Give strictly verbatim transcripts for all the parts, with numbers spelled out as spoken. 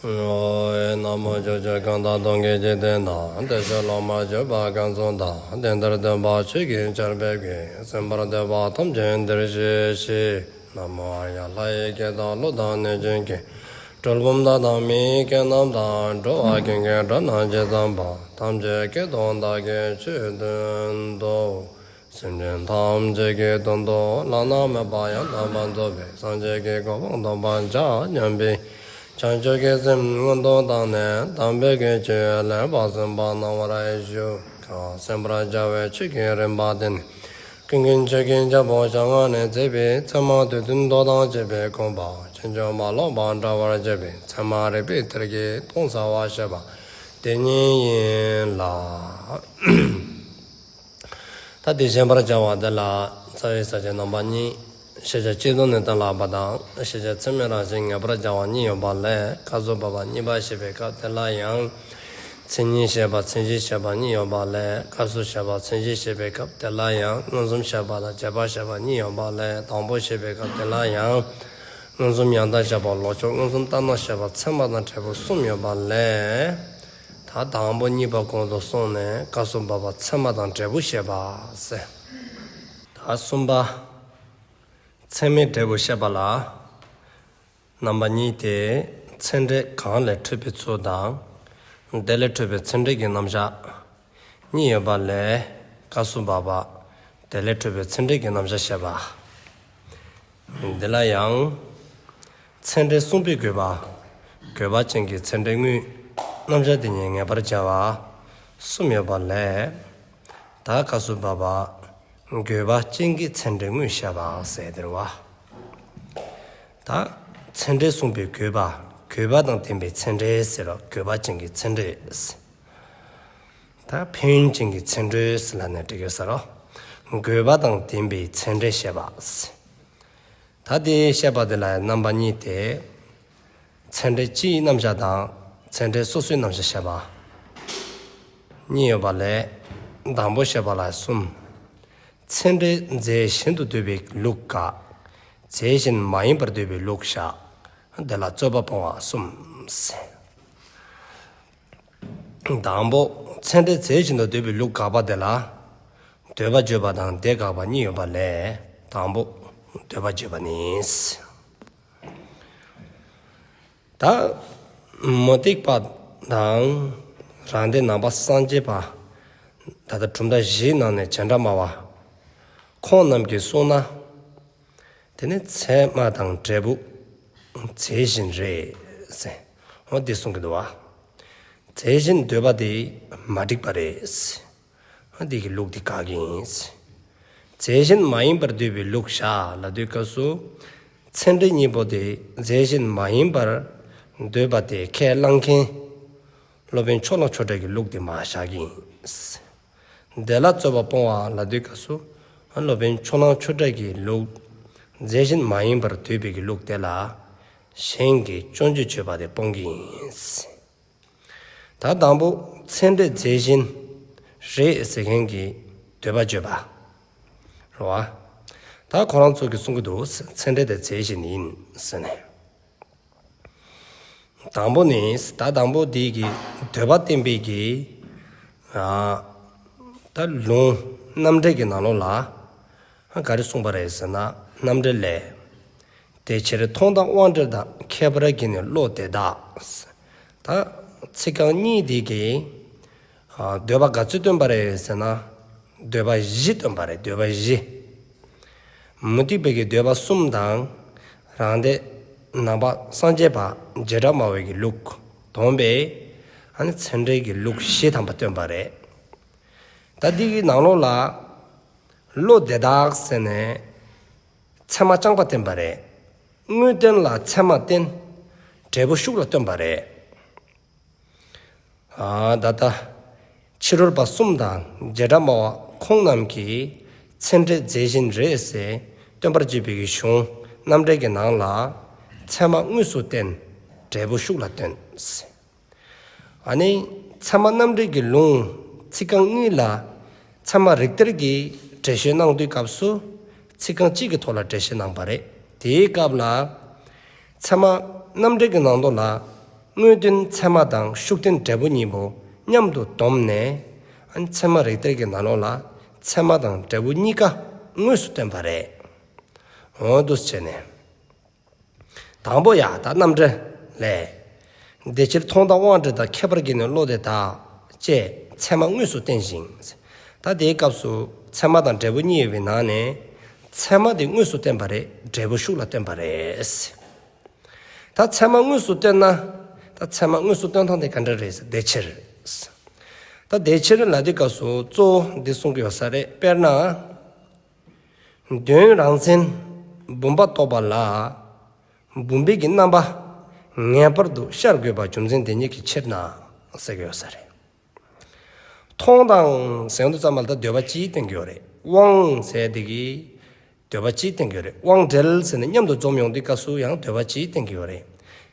ན་མོ། ཕྱོགས་བཅུ་གང་དག་སྟོང་གི་འཇིག་རྟེན་ན། བདེ་གཤེགས་སློབ་མར་གྱུར་པ་གང་སུ་དག། དེང་འདིར་སྟོན་པ་ཆོས་ཀྱི་ཆར་འབེབས་ཀྱིས། གསན་པར་འདོད་པ་ཐམས་ཅད་འདིར་གཤེགས་ཤིག། ན་མོ། ཨཱརྱ། ལྷ་ཡི་སྐད་དང་ཀླུ་དང་གནོད་སྦྱིན་སྐད། གྲུལ་བུམ་དག་དང་མི་ཡི་སྐད་རྣམས་དང་། འགྲོ་བ་ཀུན་གྱི་སྒྲ་རྣམས་ཇི་ཙམ་པ། ཐམས་ཅད་སྐད་དུ་བདག་གིས་ཆོས་བསྟན་ཏོ། སེམས་ཅན་ཐམས་ཅད་ཀྱི་དོན་དུ་བླ་ན་མེད་པ་ཡང་དག་པར་རྫོགས་པའི་སངས་རྒྱས་ཀྱི་གོ་འཕང་ཐོབ་པར་བྱ་སྙམ་པའི་བྱང་ཆུབ་ཀྱི་སེམས་མངོན་དུ་བཏང་ནས་དམ་པའི་གི་ཆོས་ལེགས་པར་གསན་པ་གནང་བར་ཞུ། གང་གསན་པར་བྱ་བའི་ཆོས་ཀྱི་རིམ་པ་དེ་ནི། ཀུན་མཁྱེན་ཆོས་ཀྱི་རྒྱལ་པོ་ཞལ་སྔ་ནས་མཛད་པའི་ཚད་མ་སྡེ་བདུན་མདོ་དང་བཅས་པའི་དགོངས་པ་ཕྱིན་ཅི་མ་ལོག་པར་འགྲེལ་བར་བྱེད་པའི་ཚད་མ་རིགས་པའི་གཏེར་གྱི་སྟོང་གསལ་བར་བཤད་པ་དེ་ཉིད་ཡིན་ལ། ད་དེ་བཤད་པར་བྱ་བ་འདི་ལ་རྩ་བའི་ས་བཅད་རྣམ་པ་གཉིས། ཤེས་བྱ་སྤྱི་ལྡོག་ནས་གཏན་ལ་དབབ་པ་དང་། ཤེས་བྱ་ཚད་མའི་རང་བཞིན་ངེས་པར་བྱ་བ་གཉིས་ཡོད་པ་ལས། སྐབས་སུ་བབ་པ་གཉིས་པ་བཤད་པའི་སྐབས་དེ་ལ་ཡང་། མཚན་ཉིད་བཤད་པ། མཚན་གཞི་བཤད་པ་གཉིས་ཡོད་པ་ལས། སྐབས་སུ་བཤད་པ། མཚན་གཞི་བཤད་པའི་སྐབས་དེ་ལ་ཡང་། མངོན་སུམ་བཤད་པ་དང་རྗེས་དཔག་བཤད་པ་གཉིས་ཡོད་པ་ལས། དང་པོ་བཤད་པའི་སྐབས་དེ་ལ་ཡང་། མངོན་སུམ་ཡང་དག་བཤད་པ། ལོག་ཕྱོགས། མངོན་སུམ་ལྟར་སྣང་བཤད་པ། ཚད་མ་དང་འབྲས་བུ་གསུམ་ཡོད་པ་ལས། ད་དང་པོ་གཉིས་པ་གོང་དུ་སོང་ནས་སྐབས་སུ་བབ་པ་ཚད་མ་དང་འབྲས་བུ་བཤད་པ་ཟེར། ད་གསུམ་པ། ཚད་མའི་འབྲས་བུ་བཤད་པ་ལ། རྣམ་པ་གཉིས་ཏེ། ཚད་འབྲས་གང་ལས་འཕྲོས་པའི་ཚུལ་དང་། དེ་ལས་འཕྲོས་པའི་ཚད་འབྲས་ཀྱི་རྣམ་གཞག་གཉིས་ཡོད་པ་ལས། སྐབས་སུ་བབ་པ། དེ་ལས་འཕྲོས་པའི་ཚད་འབྲས་ཀྱི་རྣམ་གཞག་བཤད་པ། འདི་ལ་ཡང་། ཚད་འབྲས་གསུངས་པའི་དགོས་པ། དགོས་པ་ཅན་གྱི་ཚད་འབྲས་དངོས། རྣམ་གཞག་དེ་ཉིད་ངེས་པར་བྱ་བ། གསུམ་ཡོད་པ་ལས། ད་སྐབས་སུ་བབ་པ། དགོས་པ་ཅན་གྱི་ཚད་འབྲས་དངོས་བཤད་པ་ཟེར་དེ་རེད་བ། ད་ཚད་འབྲས་གསུངས་པའི་དགོས་པ། དགོས་པ་དང་ལྡན་པའི་ཚད་འབྲས་ཟེར་རོ། དགོས་པ་ཅན་གྱི་ཚད་འབྲས། ད་ཕན་ཡོན་ཅན་གྱི་ཚད་འབྲས་ཟེར་ལབ་ནས་འགྲིག་གི་ཟེར་རོ། དགོས་པ་དང་ལྡན་པའི་ཚད་འབྲས་བཤད་པ། ད་དེ་བཤད་པ་དེ་ལ་རྣམ་པ་གཉིས་ཏེ། ཚད་འབྲས་སྤྱིའི་རྣམ་གཞག་དང་ཚད་འབྲས་སོ་སོའི་རྣམ་གཞག་བཤད་པ་གཉིས་ཡོད་པ་ལས། དང་པོ་བཤད་པ་ལ་གསུམ། ཚད་འབྲས་རྫས་གཞན་དུ་འདོད་པའི་ལུགས་དགག་རྫས་གཞན་མ་ཡིན་པར་འདོད་པའི་ལུགས་བཞག་དེ་ལ་རྩོད་པ་སྤོང་བ་གསུམ། དང་པོ། ཚད་འབྲས་རྫས་གཞན་དུ་འདོད་པའི་ལུགས་དགག་པ་དེ་ལ། འདོད་པ་བརྗོད་པ་དང་དེ་དགག་པ་གཉིས་ཡོད་པ་ལས། དང་པོ། འདོད་པ་བརྗོད་པ་ནི། ད་མུ་སྟེགས་པ་དང་། རང་སྡེ་ནང་པ་སངས་རྒྱས་པ། ད་ལྟ་གྲུབ་མཐའ་བཞིའི་ནང་ནས་བྱེ་བྲག་སྨྲ་བ། ཁོང་རྣམས་ཀྱིས་གསུངས་ན། དེ་ནི་ཚད་མ་དང་འབྲས་བུ་རྫས་གཞན་རེད་ཟེར། འོ་འདི་གསུང་གི་འདུག་བ། རྫས་གཞན་འདོད་པ་དེ་མ་འགྲིག་པ་རེད། འདི་གི་ལུགས་འདི་དགག་གི་ཡིན། རྫས་གཞན་མ་ཡིན་པར་འདོད་པའི་ལུགས་བཞག་ལབ་དུས་སྐབས་སུ། ཚད་འབྲས་གཉིས་པོ་དེ་རྫས་གཞན་མ་ཡིན་པར་འདོད་པ་དེ་ཁས་བླངས་མཁན། སློབ་དཔོན་ཕྱོགས་གླང་ཆོས་གྲགས་ཀྱི་ལུགས་དེ་མར་བཞག་གི་ཡིན། དེ་ལ་རྩོད་པ་སྤོང་བ་ལབ་དུས་སྐབས་སུ། སློབ་དཔོན་ཕྱོགས་གླང་ཆོས་གྲགས་ཀྱི་ལུགས། རྫས་གཞན་མ་ཡིན་པར་འདོད་པའི་གི་ལུགས་དེ་ལ། གཞན་གྱིས་སྐྱོན་བརྗོད་བྱས་པ་དེ་སྤོང་གི་ཡིན། ད་དང་པོ་ཚད་འབྲས་རྫས་གཞན་རེད་ཟེར་མཁན་གྱི་འདོད་པ་བརྗོད་པ་རེད་བ། ད་ཁོ་རང་ཚོ་གིས་གསུང་གི་འདུག་ཚད་འབྲས་དེ་རྫས་གཞན་ཡིན་ཟེར་ནས། དང་པོ་ནི། ད་དང་པོ་འདི་གི་འདོད་པ་བསྟན་པའི་གི་ཨ། ད་ལུང་རྣམ་འགྲེལ་གྱི་ནང་ལོགས་ལ། ག་རེ་གསུངས་པ་རེད་ཟེར་ན། རྣམ་འགྲེལ་ལས། དེ་ཕྱིར་མཐོང་དང་དབང་འབྲེལ་དང་ཁྱད་པར་གྱིས་ནི་བློ་དེ་དག་ད་ཚིག་རྐང་གཉིས་འདི་གིས། ཨ། འདོད་པ་ག་ཚོད་སྟོན་པ་རེད་ཟེར་ན། འདོད་པ་བཞི་སྟོན་པ་རེད། འདོད་པ་བཞི། མུ་སྟེགས་པའི་གི་འདོད་པ་གསུམ་དང་། རང་སྡེ་ནང་པ་སངས་རྒྱས་པ་བྱེ་བྲག་སྨྲ་བའི་གི་ལུགས་བསྡོམས་པས། ཨ་ནི་ཚད་འབྲས་ཀྱི་ལུགས་བཞི་ཐམ་པ་སྟོན་པ་རེད། ད་འདི་གི་ནང་ལོགས་ལ། བློ་དེ་དག་ཟེར་ནས། ཚད་མ་རྐྱང་པ་བསྟན་པ་རེད། དངོས་བསྟན་ལ་ཚད་མ་བསྟན། འབྲས་བུ་ཤུགས་ལ་སྟོན་པ་རེད། ཨ། ད་ལྟ་ཕྱི་རོལ་པ་གསུམ་དང་བྱེ་བྲག་སྨྲ་བ་ཁོང་རྣམས་ཀྱིས་ཚད་འབྲས་རྫས་གཞན་རེད་ཟེར་སྟོན་པར་བྱེད་པའི་གཞུང་རྣམ་འགྲེལ་གྱི་ནང་ལ། ཚད་མ་དངོས་སུ་བསྟན། འབྲས་བུ་ཤུགས་ལ་སྟོན། ཨ་ནི་ཚད་མ་རྣམ་འགྲེལ་གྱི་ལུང་ཚིག་རྐང་གཉིས་ལ། ཚད་མ་རིགས་གཏེར་གྱི་འགྲེལ་བཤད་གནང་དུས་སྐབས་སུ། ཚིག་རྐང་གཅིག་གི་ཐོག་ལ་འགྲེལ་བཤད་གནང་པ་རེད། དེའི་སྐབས་ལ། ཚད་མ་རྣམ་འགྲེལ་གྱི་ནང་དུ་ལ། དངོས་བསྟན་ཚད་མ་དང་ཤུགས་བསྟན་འབྲས་བུ་གཉིས་པོ་མཉམ་དུ་བསྡོམས་ནས། ཨ་ནི་ཚད་མ་རིགས་གཏེར་གྱི་ནང་ལོགས་ལ་ཚད་མ་དང་འབྲས་བུ་གཉིས་ཀ་དངོས་སུ་བསྟན་པ་རེད། འོ་འདུག་སེ་བྱས་ནས། དང་པོ་ཡ་ད་རྣམ་འགྲེལ་ལས། དེ་ཕྱིར་མཐོང་དང་དབང་འབྲེལ་དང་། ཁྱད་པར་གྱིས་ནི་བློ་དེ་དག་ཅེས་ཚད་མ་དངོས་སུ་བསྟན་ཞིང་། ད་དེའི་སྐབས་སུ་ཚད་མ་དང་འབྲས་བུ་གཉིས་ཡོད་པའི་ནང་ནས། ཚད་མ་དེ་དངོས་སུ་བསྟན་པ་རེད། འབྲས་བུ་ཤུགས་ལ་བསྟན་པ་རེད། ད་ཚད་མ་དངོས་སུ་བསྟན་ན། ད་ཚད་མ་དངོས་སུ་བསྟན་སྟངས་དེ་ག་འདྲ་རེད་ཟེར། དེ་ཕྱིར། ད་དེ་ཕྱིར་ལ་དེ་སྐབས་སུ་གཙོ་བོ་འདི་གསུང་གི་ཡོད་ས་རེད། དཔེར་ན། དོན་རང་མཚན་བུམ་པ་རྟོགས་པ་ལ། བུམ་པའི་གི་རྣམ་པ་ངེས་པར་དུ་ཤར་དགོས་པ་རྒྱུ་མཚན་དེ་ཉིད་ཀྱི་ཕྱིར་ན་ཟེར་གྱི་ཡོད་ས་རེད། མཐོང་དང་ཟེར་དུས་ཙམ་པ་ལ་ད་འདོད་པ་གཅིག་བསྟན་གྱི་ཡོད་རེད། དབང་ཟེར་དེ་གི་འདོད་པ་གཅིག་བསྟན་གྱི་ཡོད་རེད། དབང་འབྲེལ་ཟེར་ནས་མཉམ་དུ་འཛོམས་ཡོང་དུས་སྐབས་སུ་ཡང་འདོད་པ་གཅིག་བསྟན་གྱི་ཡོད་རེད།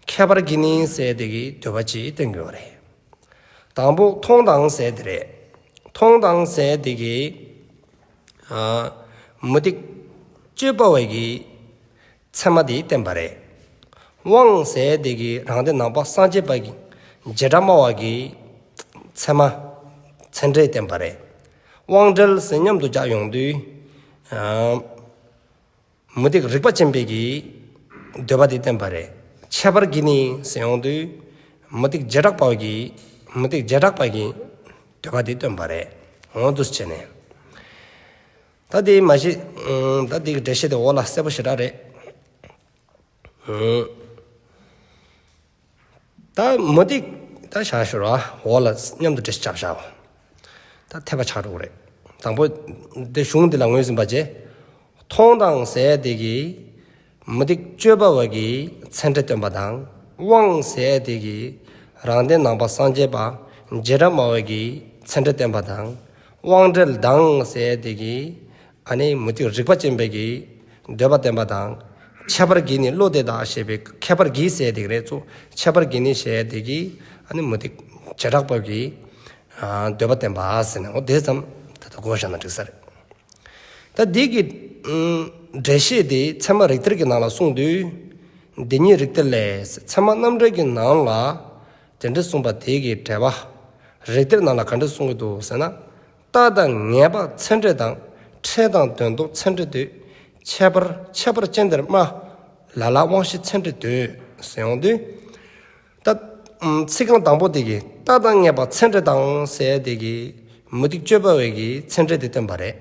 ཁྱད་པར་གྱིས་ནི་ཟེར་དེ་གི་འདོད་པ་གཅིག་བསྟན་གྱི་ཡོད་རེད། དང་པོ་མཐོང་དང་ཟེར་དེ་རེད། མཐོང་དང་ཟེར་དེ་གི། ཨ། མུ་སྟེགས་དཔྱོད་པ་བས་ཀྱི་ཚད་མ་དེ་བསྟན་པ་རེད། དབང་ཟེར་དེ་གི་རང་སྡེ་ནང་པ་སངས་རྒྱས་པ་གི་བྱེ་བྲག་སྨྲ་བ་གི་ཚད་མ་ཚད་འབྲས་བསྟན་པ་རེད། དབང་འབྲེལ་ཟེར་མཉམ་དུ་སྦྱར་ཡོང་དུས། ཨ། མུ་སྟེགས་རིག་པ་ཅན་པའི་གི་འདོད་པ་དེ་བསྟན་པ་རེད། ཁྱད་པར་གྱིས་ནི་ཟེར་ཡོང་དུས། མུ་སྟེགས་བྱེ་བྲག་པ་གི། མུ་སྟེགས་བྱེ་བྲག་པ་གི་འདོད་པ་དེ་བསྟན་པ་རེད། འོ་འདུག་སེ་བྱས་ནས། ད་དེ་མ་གཞི། ཨང་། ད་དེ་གི་འགྲེལ་བཤད་དེ་འོག་ལ་གསལ་པོ་ཞེ་དྲག་རེད། ཨང་། ད་མུ་སྟེགས་ད་བཞག་ཞོར་བ་འོག་ལ་མཉམ་དུ་འགྲེལ་བཤད་བྱ་བཞག་ད་འཐད་པ་ཆགས་འགྲོ་གི་རེད། དང་པོ་དེ་གཞུང་འདི་ལ་ངོས་ཟིན་པ་བྱས། མཐོང་དང་ཟེར་དེ་གི་མུ་སྟེགས་དཔྱོད་པ་བ་གི་ཚད་འབྲས་སྟོན་པ་དང་། དབང་ཟེར་དེ་གི་རང་སྡེ་ནང་པ་སངས་རྒྱས་པ་བྱེ་བྲག་སྨྲ་བ་གི་ཚད་འབྲས་སྟོན་པ་དང་། དབང་འབྲེལ་དང་ཟེར་དེ་གི་ཨ་ནི་མུ་སྟེགས་རིག་པ་ཅན་པའི་གི་འདོད་པ་བསྟན་པ་དང་། ཁྱད་པར་གྱིས་ནི་བློ་དེ་དག་ཞེས་པའི་ཁྱད་པར་གྱིས་ཟེར་དེ་རེད་ཚུ། ཁྱད་པར་གྱིས་ནི་ཞེས་དེ་གི་ཨ་ནི་མུ་སྟེགས་བྱེ་བྲག་པ་གི་ཨ་འདོད་པ་བསྟན་པ་ཟེར་ནས། འོ་དེ་ཙམ་ད་ལྟ་གོ་བཞག་ན་འགྲིག་ས་རེད། ད་འདི་གི་ཨུམ་འགྲེལ་བཤད་དེ་ཚད་མ་རིགས་གཏེར་གྱི་ནང་ལ་གསུངས་དུས། འདི་ཉིད་རིགས་གཏེར་ལས། ཚད་མ་རྣམ་འགྲེལ་གྱི་ནང་ལ་དེ་འདྲ་གསུངས་པ་དེ་གི་འགྲེལ་པ། རིགས་གཏེར་ནང་ལ་ག་འདྲ་གསུངས་ཀྱི་འདུག་ཟེར་ན། རྟགས་དང་ངེས་པ་ཚད་འབྲས་དང་། ཕྲད་དང་དོན་ལྡོག་ཚད་འབྲས་འདོད། ཁྱད་པར་ཁྱད་པར་ཅན་དེར་སྨྲ། ལ་ལ་དབང་ཤེས་ཚད་འབྲས་འདོད་ཟེར་ཡོང་དུས། ད། ཨམ། ཚིག་རྐང་དང་པོ་དེ་གི་རྟགས་དང་ངེས་པ་ཚད་འབྲས་དང་ཟེར་དེ་གི་མུ་སྟེགས་དཔྱོད་པ་བས་ཀྱི་ཚད་འབྲས་དེ་སྟོན་པ་རེད།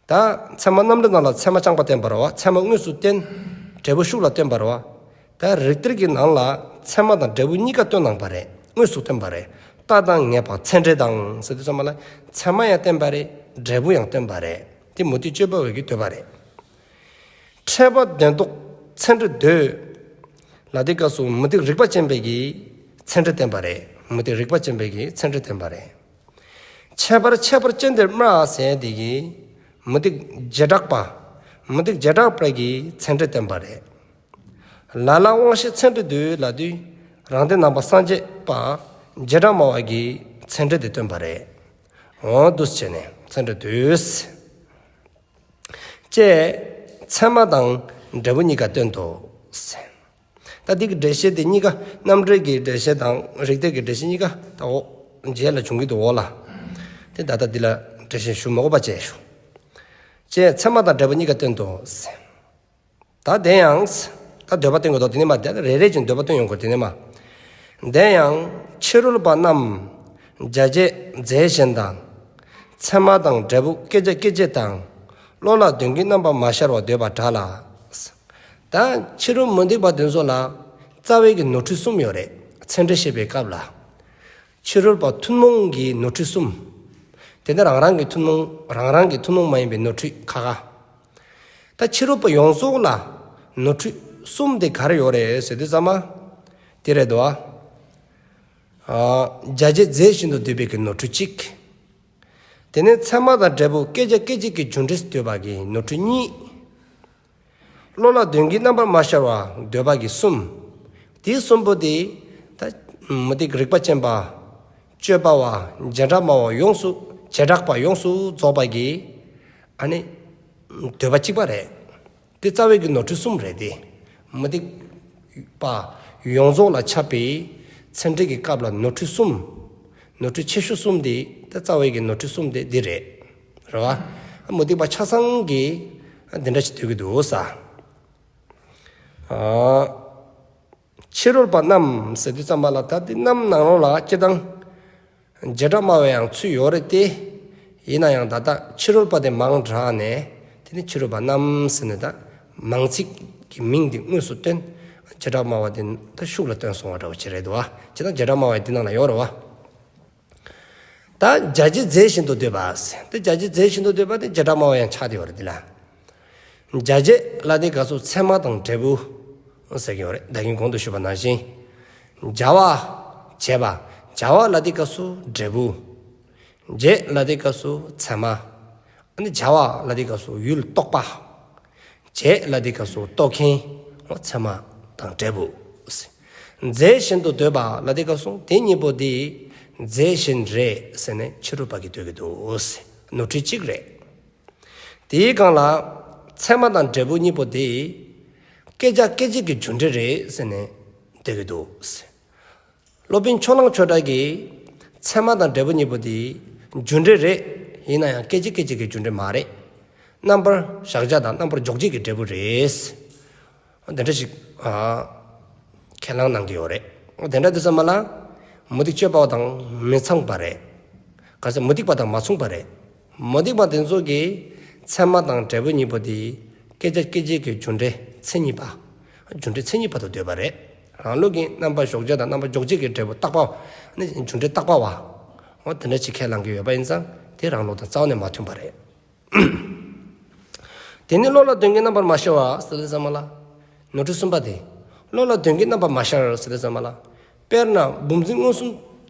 ད་ཚད་མ་རྣམ་འགྲེལ་ནང་ལ་ཚད་མ་རྐྱང་པ་བསྟན་པ་རེད་བ། ཚད་མ་དངོས་སུ་བསྟན། འབྲས་བུ་ཤུགས་ལ་སྟོན་པ་རེད་བ། ད་རིགས་གཏེར་གྱི་ནང་ལ་ཚད་མ་དང་འབྲས་བུ་གཉིས་ཀ་སྟོན་གནང་པ་རེད། དངོས་སུ་སྟོན་པ་རེད། རྟགས་དང་ངེས་པ་ཚད་འབྲས་དང་ཟེར་དུས་ཙམ་པ་ལ་ཚད་མ་ཡང་བསྟན་པ་རེད། འབྲས་བུ་ཡང་སྟོན་པ་རེད། དེ་མུ་སྟེགས་དཔྱོད་པ་བས་ཀྱི་འདོད་པ་རེད། ཕྲད་པ་དོན་ལྡོག་ཚད་འབྲས་འདོད། ལ་དེ་སྐབས་སུ་མུ་སྟེགས་རིག་པ་ཅན་པས་ཀྱི་ཚད་འབྲས་བསྟན་པ་རེད། མུ་སྟེགས་རིག་པ་ཅན་པས་ཀྱི་ཚད་འབྲས་བསྟན་པ་རེད། ཁྱད་པར་ཁྱད་པར་ཅན་དེར་སྨྲ་ཟེར་དེ་གི་མུ་སྟེགས་བྱེ་བྲག་པ། མུ་སྟེགས་བྱེ་བྲག་པ་གི་ཚད་འབྲས་བསྟན་པ་རེད། ལ་ལ་དབང་ཤེས་ཚད་འབྲས་འདོད་ལབ་དུས་རང་སྡེ་ནང་པ་སངས་རྒྱས་པ་བྱེ་བྲག་སྨྲ་བ་གི་ཚད་འབྲས་དེ་སྟོན་པ་རེད། འོ་འདུག་སེ་བྱས་ནས་ཚད་འབྲས་འདོད། ཅེས་ཚད་མ་དང་འབྲས་བུ་གཉིས་ཀ་སྟོན་ཏོ། ད་འདི་གི་འགྲེལ་བཤད་དེ་གཉིས་ཀ་རྣམ་འགྲེལ་གྱི་འགྲེལ་བཤད་དང་རིགས་གཏེར་གྱི་འགྲེལ་བཤད་གཉིས་ཀ་ད་འོག་རྗེས་ལ་འབྱུང་གི་འདུག་འོག་ལ། དེ་ད་ལྟ་འདི་ལ་འགྲེལ་བཤད་ཞུ་མ་དགོས་པ་བྱས་ཞུ། ཅེས་ཚད་མ་དང་འབྲས་བུ་གཉིས་ཀ་སྟོན་ཏོ། ད་དེ་ཡང་། ད་འདོད་པ་སྟོན་དགོས་དོ་དེ་ནས་མ། དེ་རེ་རེ་བཞིན་འདོད་པ་སྟོན་ཡོང་དགོས་དེ་ནས་མ། དེ་ཡང་ཕྱི་རོལ་པ་རྣམས་བྱ་བྱེད་རྫས་གཞན་དང་། ཚད་མ་དང་འབྲས་བུ་སྐད་ཅིག་སྐད་ཅིག་དང་། བློ་ལ་དོན་གྱི་རྣམ་པ་མ་ཤར་བ་འདོད་པ་འདྲ་ལ། ད་ཕྱི་རོལ་མུ་སྟེགས་པ་དེ་ཚོ་ལ་རྩ་བའི་གི་ནོར་འཁྲུལ་གསུམ་ཡོད་རེད། ཚད་འབྲས་བཤད་པའི་སྐབས་ལ། ཕྱི་རོལ་པ་ཐུན་མོང་གི་ནོར་འཁྲུལ་གསུམ། དེ་ནི་རང་རང་གི་ཐུན་མོང་། རང་རང་གི་ཐུན་མོང་མ་ཡིན་པའི་ནོར་འཁྲུལ་ཁ་ཁ། ད་ཕྱི་རོལ་པ་ཡོངས་རྫོགས་ལ་ནོར་འཁྲུལ་གསུམ་དེ་ག་རེ་ཡོད་རེད་ཟེར་དུས་ཙམ་པ། དེ་རེད་དོ། ཨ། བྱ་བྱེད་རྫས་བཞིན་དུ་འདོད་པའི་གི་ནོར་འཁྲུལ་གཅིག། དེ་ནས་ཚད་མ་དང་འབྲས་བུ་སྐད་ཅིག་སྐད་ཅིག་གི་རྒྱུ་འབྲས་འདོད་པ་གི་ནོར་འཁྲུལ་གཉིས། བློ་ལ་དོན་གྱི་རྣམ་པར་མ་ཤར་བ་འདོད་པ་གི་གསུམ། དེ་གསུམ་པོ་དེ་ད་མུ་སྟེགས་རིག་པ་ཅན་པ། དཔྱོད་པ་བ། བྱེ་བྲག་སྨྲ་བ་ཡོངས་སུ། བྱེ་བྲག་པ་ཡོངས་སུ་རྫོགས་པ་གི་ཨ་ནི་འདོད་པ་གཅིག་པ་རེད། དེ་རྩ་བའི་གི་ནོར་འཁྲུལ་གསུམ་རེད་དེ། མུ་སྟེགས་ པ་ཡོངས་རྫོགས་ལ་ཁྱབ་པའི་ཚད་འབྲས་ཀྱི་སྐབས་ལ་ནོར་འཁྲུལ་གསུམ། ནོར་འཁྲུལ་ཆེ་ཤོས་གསུམ་དེ་ད་རྩ་བའི་གི་ནོར་འཁྲུལ་གསུམ་དེ་འདི་རེད། རེད་བ། མུ་སྟེགས་པ་ཆ་ཚང་གིས་འདི་འདྲ་ཞིག་འདོད་ཀྱི་འདུག་ས། ཕྱི་རོལ་པ་རྣམས་ཟེར་དུས་ཙམ་པ་ལ་ད་འདི་རྣམས་ནང་ལོགས་ལ་སྤྱིར་བཏང་བྱེ་བྲག་སྨྲ་བའི་ཡང་ཚུལ་ཡོད་རེད་དེ། ཡིན་ན་ཡང་ད་ལྟ་ཕྱི་རོལ་པ་དེ་མང་དྲགས་ནས་དེ་ནི་ཕྱི་རོལ་པ་རྣམས་ཟེར་ནས་ད་མང་ཚིག་གི་མིང་དེ་དངོས་སུ་བཏོན། བྱེ་བྲག་སྨྲ་བ་དེ་ད་ཤུགས་ལ་བཏོན་སོང་བ་འདྲ་བོ་ཅིག་རེད་འདུག་བ། ཇི་ལྟར་བྱེ་བྲག་སྨྲ་བ་དེ་ནང་ལ་ཡོད་རེད་བ། ད་བྱ་བྱེད་རྫས་བཞིན་དུ་འདོད་པ་ཟེར། ད་བྱ་བྱེད་རྫས་བཞིན་དུ་འདོད་པ་དེ་བྱེ་བྲག་སྨྲ་བ་ཡང་ཆགས་བསྡད་ཡོད་རེད་དེ་ལ། བྱ་བྱེད་ལ་དེ་སྐབས་སུ་ཚད་མ་དང་འབྲས་བུ་ཟེར་གྱི་ཡོད་རེད། ད་གིན་གོང་དུ་ཞུས་པ་ནང་བཞིན། བྱ་བ། བྱེད་པ། བྱ་བ་ལ་དེ་སྐབས་སུ་འབྲས་བུ། བྱེད་ལ་དེ་སྐབས་སུ་ཚད་མ། ཨ་ནི་བྱ་བ་ལ་དེ་སྐབས་སུ་ཡུལ་རྟོག་པ། བྱེད་ལ་དེ་སྐབས་སུ་རྟོགས་མཁན། འོ་ཚད་མ་དང་འབྲས་བུ། རྫས་བཞིན་དུ་འདོད་པ་ལ་དེ་སྐབས་སུ་དེ་གཉིས་པོ་དེ་རྫས་བཞིན་རེད་ཟེར་ནས་ཕྱི་རོལ་པ་གིས་འདོད་ཀྱི་འདུག། ནོར་འཁྲུལ་གཅིག་རེད། དེའི་སྒང་ལ་ཚད་མ་དང་འབྲས་བུ་གཉིས་པོ་དེ་བསྐྱེད་བྱ་སྐྱེད་བྱེད་ཀྱི་རྒྱུ་འབྲས་རེད་ཟེར་ནས་འདོད་ཀྱི་འདུག། སློབ་དཔོན་ཕྱོགས་གླང་ཆོས་གྲགས་ཀྱིས་ཚད་མ་དང་འབྲས་བུ་གཉིས་པོ་དེ་རྒྱུ་འབྲས་རེད། ཡིན་ན་ཡང་སྐྱེད་བྱེད་སྐྱེད་བྱེད་ཀྱི་རྒྱུ་འབྲས་མ་རེད། རྣམ་པར་གཞག་བྱ་དང་རྣམ་པར་འཇོག་བྱེད་ཀྱི་འབྲས་བུ་རེད། འདི་འདྲ་ཞིག་ཨ་ཁས་བླངས་གནང་གི་ཡོད་རེད། དེ་འདྲ་དུས་ཙམ་པ་ལ་མུ་སྟེགས་དཔྱོད་པ་དང་མི་མཚུངས་པ་རེད། ག་ཚོད་མུ་སྟེགས་པ་དང་མ་མཚུངས་པ་རེད། མུ་སྟེགས་པ་དེ་ཚོ་གིས་ཚད་མ་དང་འབྲས་བུ་གཉིས་པོ་དེ་བསྐྱེད་བྱ་སྐྱེད་བྱེད་ཀྱི་རྒྱུ་འབྲས་མཚན་ཉིད་པ། རྒྱུ་འབྲས་མཚན་ཉིད་པ་དུ་འདོད་པ་རེད། རང་ལུགས་ཀྱི་རྣམ་པར་གཞག་བྱ་དང་རྣམ་པར་འཇོག་བྱེད་ཀྱི་འབྲས་བུ་རྟག་པ། ནི་རྒྱུ་འབྲས་རྟག་པ་བ། འོ་དེ་འདྲ་ཅིག་ཁས་བླངས་ཀྱི་ཡོད་པ་ཡིན་ཙང་དེ་རང་ལུགས་དང་རྩ་བ་ནས་མ་མཐུན་པ་རེད། དེ་ནི་བློ་ལ་དོན་གྱི་རྣམ་པར་མ་ཤར་བ་ཟེར་དུས་ཙམ་པ་ལ། ནོར་འཁྲུལ་གསུམ་པ་དེ། བློ་ལ་དོན་གྱི་རྣམ་པར་མ་ཤར་ཟེར་དུས་ཙམ་པ་ལ། དཔེར་ན་བུམ་འཛིན་མངོན་སུམ་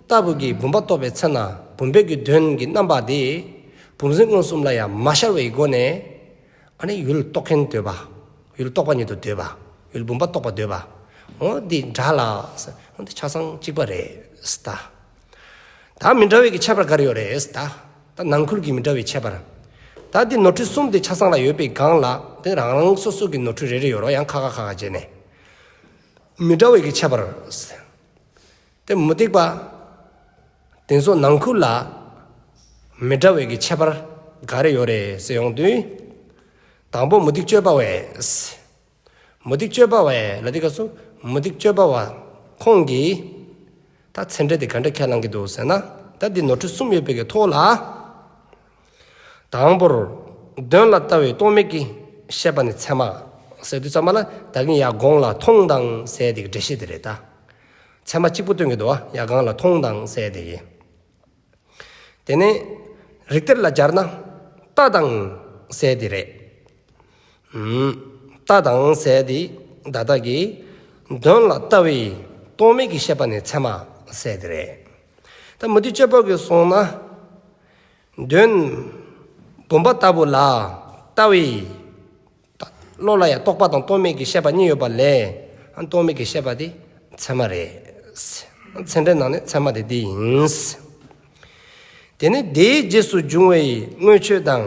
ལྟ་བུ་གིས་བུམ་པ་རྟོགས་པའི་ཚེ་ན་བུམ་པའི་གི་དོན་གྱི་རྣམ་པ་དེ་བུམ་འཛིན་མངོན་སུམ་ལ་ཡང་མ་ཤར་བའི་སྒོ་ནས། ཨ་ནི་ཡུལ་རྟོགས་མཁན་འདོད་པ། ཡུལ་རྟོག་པ་ཉིད་དུ་འདོད་པ། ཡུལ་བུམ་པ་རྟོགས་པ་འདོད་པ། འོ་འདི་འདྲ་ལ། འོ་འདི་ཆ་ཚང་གཅིག་པ་རེད་ཟེར་ད། ད་མི་འདྲ་བའི་གི་ཁྱད་པར་ག་རེ་ཡོད་རེད་ཟེར་ད། ད་ནང་ཁུལ་གྱི་མི་འདྲ་བའི་ཁྱད་པར། ད་འདི་ནོར་འཁྲུལ་གསུམ་དེ་ཆ་ཚང་ལ་ཡོད་པའི་སྒང་ལ་དེ་རང་རང་སོ་སོ་གི་ནོར་འཁྲུལ་རེ་རེ་ཡོད་རོགས་ཡང་ཁ་ཁ་ཁ་ཁ་བྱས་ནས། མི་འདྲ་བའི་གི་ཁྱད་པར། དེ་མུ་སྟེགས་པ་དེ་ཚོ་ནང་ཁུལ་ལ་མི་འདྲ་བའི་གི་ཁྱད་པར་ག་རེ་ཡོད་རེད་ཟེར་ཡོང་དུས། དང་པོ་མུ་སྟེགས་དཔྱོད་པ་བས། མུ་སྟེགས་དཔྱོད་པ་བས་ལ་དེ་སྐབས་སུ་མུ་སྟེགས་དཔྱོད་པ་བ་ཁོང་གིས་ད་ཚད་འབྲས་དེ་ག་འདྲ་ཁས་བླངས་ཀྱི་འདུག་ཟེར་ན། ད་འདི་ནོར་འཁྲུལ་གསུམ་ཡོད་པའི་གི་ཐོག་ལ། དང་པོར། དོན་ལ་ལྟ་བའི་རྟོག་མེད་ཀྱི་ཤེས་པ་ནི་ཚད་མ། ཟེར་དུས་ཙམ་པ་ལ་ད་གིན་ཡར་གོང་ལ་མཐོང་དང་ཟེར་དེ་གི་འགྲེལ་བཤད་དེ་རེད་ད། ཚད་མ་གཅིག་པུ་སྟོན་གྱི་འདུག་བ། ཡར་གོང་ལ་མཐོང་དང་ཟེར་དེ་གི། དེ་ནས་རིགས་གཏེར་ལ་སྦྱར་ན་ལྟ་དང་ཟེར་དེ་རེད། ལྟ་དང་ཟེར་དེ་ད་ལྟ་གི་དོན་ལ་ལྟ་བའི་རྟོག་མེད་ཀྱི་ཤེས་པ་ནི་ཚད་མ་ཟེར་དེ་རེད། ད་མུ་སྟེགས་དཔྱོད་པ་གིས་སོང་ན། དོན། བུམ་པ་ལྟ་བུ་ལ་ལྟ་བའི། བློ་ལ་ཡང་རྟོག་པ་དང་རྟོག་མེད་ཀྱི་ཤེས་པ་གཉིས་ཡོད་པ་ལས། རྟོག་མེད་ཀྱི་ཤེས་པ་དེ་ཚད་མ་རེད། ཚད་འབྲས་ནང་ནས་ཚད་མ་དེ་འདི་ཡིན། དེ་ནི་དེའི་རྗེས་སུ་འབྱུང་བའི་དངོས་ཆོས་དང་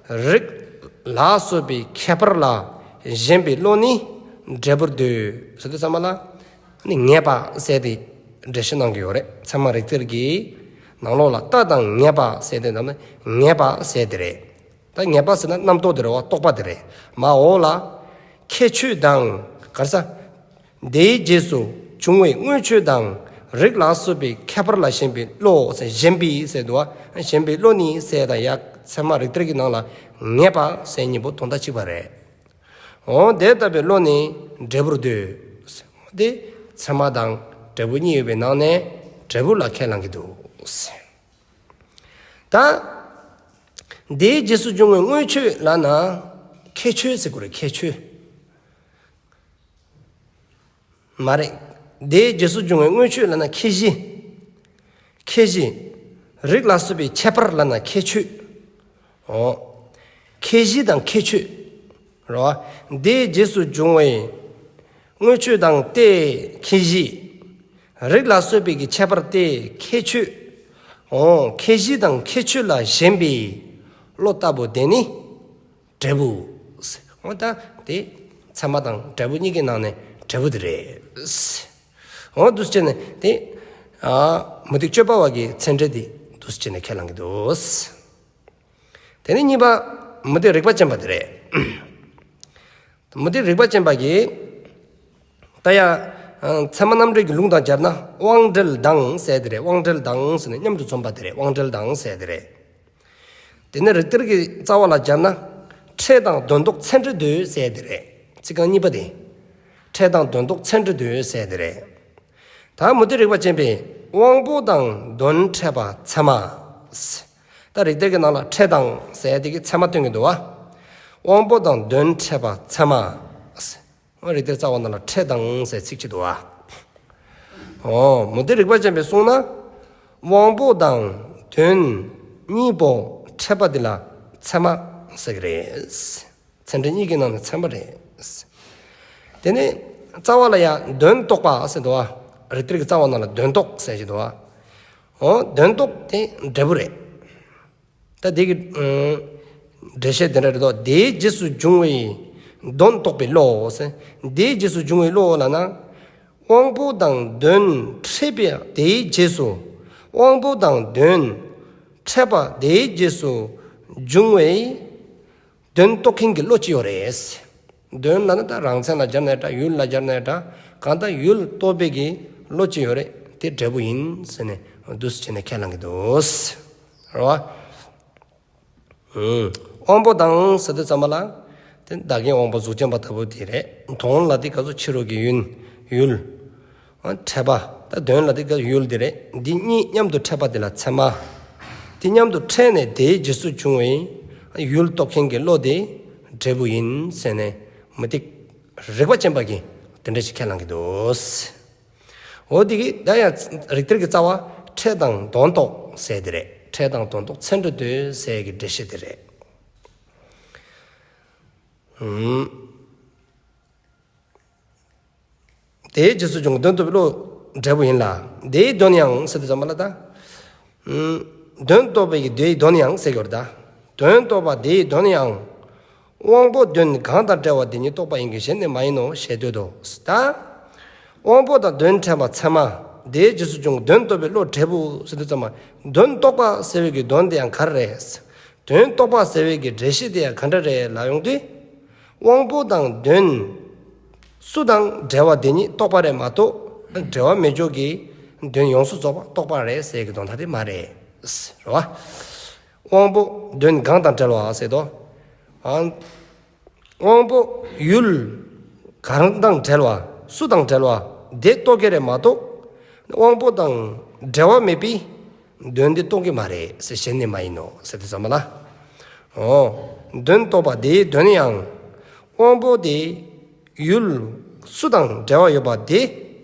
རིགས་ལ་སོགས་པའི་ཁྱད་པར་ལ་ཞེན་པའི་བློ་ནི་འབྲས་བུར་འདོད་ཟེར་དུས་ཙམ་པ་ལ། ནི་ངེས་པ་ཟེར་དེ་འགྲེལ་བཤད་གནང་གི་ཡོད་རེད། ཚད་མ་རིགས་གཏེར་གྱི་ནང་ལོགས་ལ་ལྟ་དང་ངེས་པ་ཟེར་དེ་འདམ་ན་ངེས་པ་ཟེར་དེ་རེད། ད་ངེས་པ་ཟེར་ན་རྣམ་རྟོག་དེ་རེད་བ། རྟོག་པ་དེ་རེད། མ་འོག་ལ། ཁྱད་ཆོས་དང་ག་རེ་ཟ། དེའི་རྗེས་སུ་འབྱུང་བའི་དངོས་ཆོས་དང་རིགས་ལ་སོགས་པའི་ཁྱད་པར་ལ་ཞེན་པའི་བློ་ཟེར། ཞེན་པའི་ཟེར་འདུག་བ། ཞེན་པའི་བློ་ནི་ཟེར་དང་ཡ། ཚད་མ་རིགས་གཏེར་གྱི་ནང་ལ་ངེས་པ་ཟེར་གཉིས་པོ་དོན་དག་གཅིག་པ་རེད། འོ་དེ་ལྟ་བུའི་བློ་ནི་འབྲས་བུར་འདོད། དེ་ཚད་མ་དང་འབྲས་བུ་གཉིས་ཡོད་པའི་ནང་ནས་འབྲས་བུ་ལ་ཁས་བླངས་ཀྱི་འདུག། ད། དེའི་རྗེས་སུ་འབྱུང་བའི་དངོས་ཆོས་ལབ་ན་ཁྱད་ཆོས་ཟེར་དགོས་རེད། ཁྱད་ཆོས། མ་རེད། དེའི་རྗེས་སུ་འབྱུང་བའི་དངོས་ཆོས་ལབ་ན་ཁྱད་གཞི། ཁྱད་གཞི། རིགས་ལ་སོགས་པའི་ཁྱད་པར་ལབ་ན་ཁྱད་ཆོས། འོ། ཁྱད་གཞི་དང་ཁྱད་ཆོས། རོ། དེའི་རྗེས་སུ་འབྱུང་བའི་དངོས་ཆོས་དང་དེ་ཁྱད་གཞི། རིགས་ལ་སོགས་པའི་གི་ཁྱད་པར་དེ་ཁྱད་ཆོས། འོ། ཁྱད་གཞི་དང་ཁྱད་ཆོས་ལ་ཞེན་པའི་བློ་ལྟ་བུ་དེ་ནི། འབྲས་བུ། འོ་ད་དེ་ཚད་མ་དང་འབྲས་བུ་གཉིས་ཀྱི་ནང་ནས་ འབྲས་བུ་དེ་རེད། འོ་འདུག་སེ་བྱས་ནས་དེ། ཨ། མུ་སྟེགས་དཔྱོད་པ་བ་གི་མཚན་འབྲེལ་དེ་འདུག་སེ་བྱས་ནས་ཁས་བླངས་ཀྱི་འདུག་དེ་ནས་གཉིས་པ། མུ་སྟེགས་རིག་པ་ཅན་པ་དེ་རེད། མུ་སྟེགས་རིག་པ་ཅན་པ་གིས། ད་ཡང་། ཚད་མ་རྣམ་འགྲེལ་གྱི་ལུང་དང་སྦྱར་ན་དབང་འབྲེལ་དང་ཟེར་དེ་རེད། དབང་འབྲེལ་དང་ཟེར་ནས་མཉམ་དུ་འཛོམས་པ་དེ་རེད། དབང་འབྲེལ་དང་ཟེར་དེ་རེད། དེ་ནས་རིགས་གཏེར་གྱི་རྩ་བ་ལ་སྦྱར་ན། ཕྲད་དང་དོན་ལྡོག་ཚད་འབྲེལ་འདོད་ཟེར་དེ་རེད། ཚིག་རྐང་གཉིས་པ་དེ། ཕྲད་དང་དོན་ལྡོག་ཚད་འབྲེལ་འདོད་ཟེར་དེ་རེད། ད་མུ་སྟེགས་རིག་པ་ཅན་པས་དབང་པོ་དང་དོན་ཕྲད་པ་ཚད་མ། ད་རིགས་གཏེར་གྱི་ནང་ལ་ཕྲད་དང་ཟེར་དེ་གི་ཚད་མ་སྟོན་གྱི་འདུག་བ། དབང་པོ་དང་དོན་ཕྲད་པ་ཚད་མ། རིགས་གཏེར་རྩ་བ་ནང་ལ་ཕྲད་དང་ཟེར་ཚིག་ཅིག་འདུག་བ། འོ། མུ་སྟེགས་རིག་པ་ཅན་པས་གསུངས་ན། དབང་པོ་དང་དོན་གཉིས་པོ་ཕྲད་པ་འདི་ལ་ཚད་མ་ཟེར་གྱི་རེད། ཚད་འབྲེལ་གཉིས་ཀྱི་ནང་ནས་ཚད་མ་རེད། དེ་ནས་རྩ་བ་ལ་ཡང་དོན་རྟོགས་པ་ཟེར་འདུག་བ། རིགས་གཏེར་གྱི་རྩ་བ་ནང་ལ་དོན་རྟོགས་ཟེར་གྱི་འདུག་བ། འོ། དོན་རྟོགས་དེ་འབྲས་བུ་རེད། ད་འདི་གི་ཨ། འགྲེལ་བཤད་དེ་འདྲ་རེད་དོ། དེའི་རྗེས་སུ་འབྱུང་བའི་དོན་རྟོགས་པའི་བློ་ཟེར། དེའི་རྗེས་སུ་འབྱུང་བའི་བློ་ལབ་ན། དབང་པོ་དང་དོན་ཕྲད་པའི་དེའི་རྗེས་སུ། དབང་པོ་དང་དོན་ཕྲད་པ་དེའི་རྗེས་སུ་འབྱུང་བའི་དོན་རྟོགས་མཁན་གྱི་བློ་ཅིག་ཡོད་རེད། དོན་ལབ་ན་ད་རང་མཚན་ལ་སྦྱར་ན་ཡང་འདྲ། ཡུལ་ལ་སྦྱར་ན་ཡང་འདྲ། གང་ལྟར་ཡུལ་རྟོགས་པའི་གི་བློ་ཅིག་ཡོད་རེད། དེ་འབྲས་བུ་ཡིན་ཟེར་ནས་འདུག་སེ་བྱས་ནས་ཁས་བླངས་ཀྱི་འདུག་རེད་བ། དབང་པོ་དང་ཟེར་དུས་ཙམ་པ་ལ། དེ་བདག་གི་དབང་པོ་གཟུགས་ཅན་པ་ལྟ་བུ་དེ་རེད། དོན་ལ་དེ་ག་ཚོད་ཕྱི་རོལ་གྱི་ཡུལ། ཡུལ། ཕྲད་པ། ད་དོན་ལ་དེ་ག་ཡུལ་དེ་རེད། འདི་གཉིས་མཉམ་དུ་ཕྲད་པ་དེ་ལ་ཚད་མ། དེ་མཉམ་དུ་ཕྲད་ནས་དེའི་རྗེས་སུ་འབྱུང་བའི་ཡུལ་རྟོགས་མཁན་གྱི་བློ་དེ་འབྲས་བུ་ཡིན་ཟེར་ནས་མུ་སྟེགས་རིག་པ་ཅན་པ་གིས་དེ་འདྲ་ཞིག་ཁས་བླངས་ཀྱི་འདུག་འོ་དེ་གི་ད་ཡང་རིགས་གཏེར་གྱི་རྩ་བ་ཕྲད་དང་དོན་རྟོགས་ཟེར་དེ་རེད། ཕྲད་དང་དོན་རྟོགས་ཚད་འབྲེལ་འདོད་ཟེར་གྱི་འགྲེལ་བཤད་དེ་རེད། ཨུམ། དེའི་རྗེས་སུ་འབྱུང་དོན་རྟོགས་པའི་བློ་འབྲས་བུ་ཡིན་ལ། དེའི་དོན་ཡང་ཟེར་དུས་ཙམ་པ་ལ་ད། ཨུམ། དོན་རྟོགས་པའི་དེའི་དོན་ཡང་ཟེར་གྱི་ཡོད་རེད་ད། དོན་རྟོགས་པ་དེའི་དོན་ཡང་། དབང་པོ་དོན་གང་དང་བྲལ་བ་དེ་ཉིད་རྟོགས་པ་ཡིན་གྱི་གཞན་ནི་མ་ཡིན་ནོ་ཞེས་འདོད་དོ། ད། དབང་པོ་དང་དོན་ཕྲད་པ་ཚད་མ། དེའི་རྗེས་སུ་འབྱུང་དོན་རྟོགས་པའི་བློ་འབྲས་བུ་ཟེར་དུས་ཙམ་པ། དོན་རྟོགས་པ་ཟེར་བའི་གི་དོན་དེ་ཡང་ག་རེ་རེད། དོན་རྟོགས་པ་ཟེར་བའི་གི་འགྲེལ་བཤད་དེ་ཡང་ག་འདྲ་རེད་ལབ་ཡོང་དུས། དབང་པོ་དང་དོན་སུ་དང་བྲལ་བ་དེ་ཉིད་རྟོགས་པ་རེད་མ་གཏོགས། བྲལ་བ་མེད་ཕྱོགས་ཀྱི་དོན་ཡོངས་སུ་རྫོགས་པ་རྟོགས་པ་རེད་ཟེར་གྱི་དོན་དག་དེ་མ་རེད། རེད་བ། དབང་པོ་དོན་གང་དང་བྲལ་བ་ཟེར་དོ། ཨང་། དབང་པོ་ཡུལ་གང་དང་བྲལ་བ། སུ་དང་བྲལ་བ་དེ་རྟོགས་ཀྱི་རེད་མ་གཏོགས། དབང་པོ་དང་བྲལ་བ་མེད་པའི་དོན་དེ་རྟོགས་ཀྱི་མ་རེད་ཟེར། གཞན་ནི་མ་ཡིན་ནོ་ཟེར་དུས་ཙམ་པ་ལ། འོ། དོན་རྟོགས་པ་དེའི་དོན་ཡང་། དབང་པོ་དེ་ཡུལ་སུ་དང་བྲལ་བ་ཡོད་པ་དེ་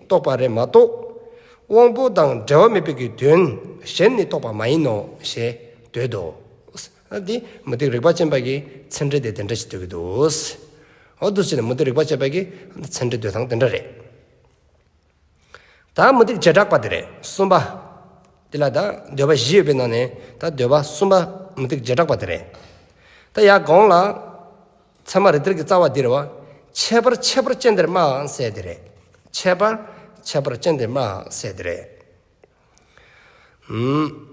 རྟོགས་པ་རེད་མ་གཏོགས། དབང་པོ་དང་བྲལ་བ་མེད་པའི་གི་དོན་གཞན་ནི་རྟོགས་པ་མ་ཡིན་ནོ་ཞེས་འདོད་དོ། འདི་མུ་སྟེགས་རིག་པ་ཅན་པ་གིས་ཚད་འབྲེལ་དེ་དེ་འདྲ་ཞིག་འདོད་ཀྱི་འདུག་འོ་འདུག་ཟེར་ནས་མུ་སྟེགས་རིག་པ་ཅན་པ་གིས་ཚད་འབྲེལ་འདོད་སྟངས་དེ་འདྲ་རེད། ད་མུ་སྟེགས་བྱེ་བྲག་པ་དེ་རེད། གསུམ་པ། དེ་ལ་ད་འདོད་པ་བཞི་ཡོད་པའི་ནང་ནས་ད་འདོད་པ་གསུམ་པ་མུ་སྟེགས་བྱེ་བྲག་པ་དེ་རེད། ད་ཡར་གོང་ལ། ཚད་མ་རིགས་གཏེར་གྱི་རྩ་བ་འདི་རེད་བ། ཁྱད་པར་ཁྱད་པར་ཅན་དེར་སྨྲ་ཟེར་དེ་རེད། ཁྱད་པར་ཁྱད་པར་ཅན་དེར་སྨྲ་ཟེར་དེ་རེད། ཨུམ།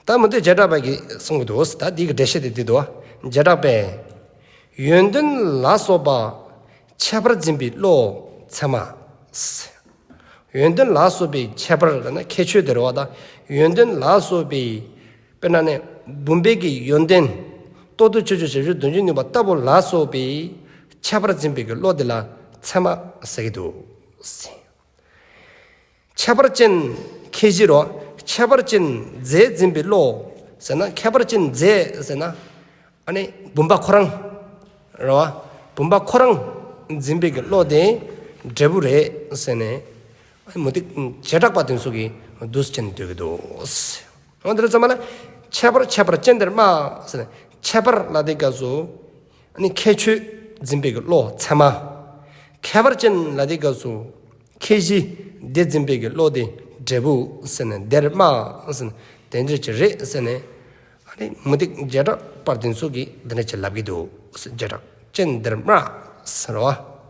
ད་མུ་སྟེགས་བྱེ་བྲག་པ་གིས་གསུང་གི་འདུག་ད་འདི་གི་འགྲེལ་བཤད་དེ་འདི་འདུག་བ། བྱེ་བྲག་པས། ཡོན་ཏན་ལ་སོགས་པ་ཁྱད་པར་འཛིན་པའི་བློ་ཚད་མ། ཡོན་ཏན་ལ་སོགས་པའི་ཁྱད་པར་ལབ་ན་ཁྱད་ཆོས་དེ་རེད་བ། ད་ཡོན་ཏན་ལ་སོགས་པའི། དཔེར་ན་ནི་བུམ་པའི་གི་ཡོན་ཏན། ལྟོ་ལྡིར་ཆུ་སྐྱོར་ཞབས་ཞུམ་དོན་བྱེད་ནུས་པ་ལྟ་བུ་ལ་སོགས་པའི་ཁྱད་པར་འཛིན་པའི་གི་བློ་དེ་ལ་ཚད་མ་ཟེར་གྱི་འདུག་ཁྱད་པར་ཅན་ཁྱད་གཞི་རོ། ཁྱད་པར་ཅན་རྫས་འཛིན་པའི་བློ་ཟེར་ན། ཁྱད་པར་ཅན་རྫས་ཟེར་ན། ཨ་ནི་བུམ་པ་ཁོ་རང་རོ། བུམ་པ་ཁོ་རང་འཛིན་པའི་གི་བློ་དེ་འབྲས་བུ་རེད་ཟེར་ནས། ཨ་ནི་མུ་སྟེགས་བྱེ་བྲག་པ་དེ་ཚོ་གིས་འདུག་སེ་བྱས་ནས་འདོད་ཀྱི་འདུག་འོ་དེ་ལ་ཚང་མ་ལ་ཁྱད་པར་ཁྱད་པར་ཅན་དེར་སྨྲ་ཟེར་ནས། ཁྱད་པར་ལ་དེ་སྐབས་སུ། ཨ་ནི་ཁྱད་ཆོས་འཛིན་པའི་གི་བློ་ཚད་མ། ཁྱད་པར་ཅན་ལ་དེ་སྐབས་སུ། ཁྱད་གཞི་དེ་འཛིན་པའི་གི་བློ་དེ་འབྲས་བུ་ཟེར་ནས་དེར་སྨྲ་ཟེར་ནས། དེ་འདྲ་ཅིག་རེད་ཟེར་ནས། ཨ་ནི་མུ་སྟེགས་བྱེ་བྲག་པ་དེ་ཚོ་གིས་འདི་འདྲ་ཅིག་ལབ་ཀྱི་འདུག་བྱེ་བྲག་ཅན་དེར་སྨྲ་ཟེར་བ་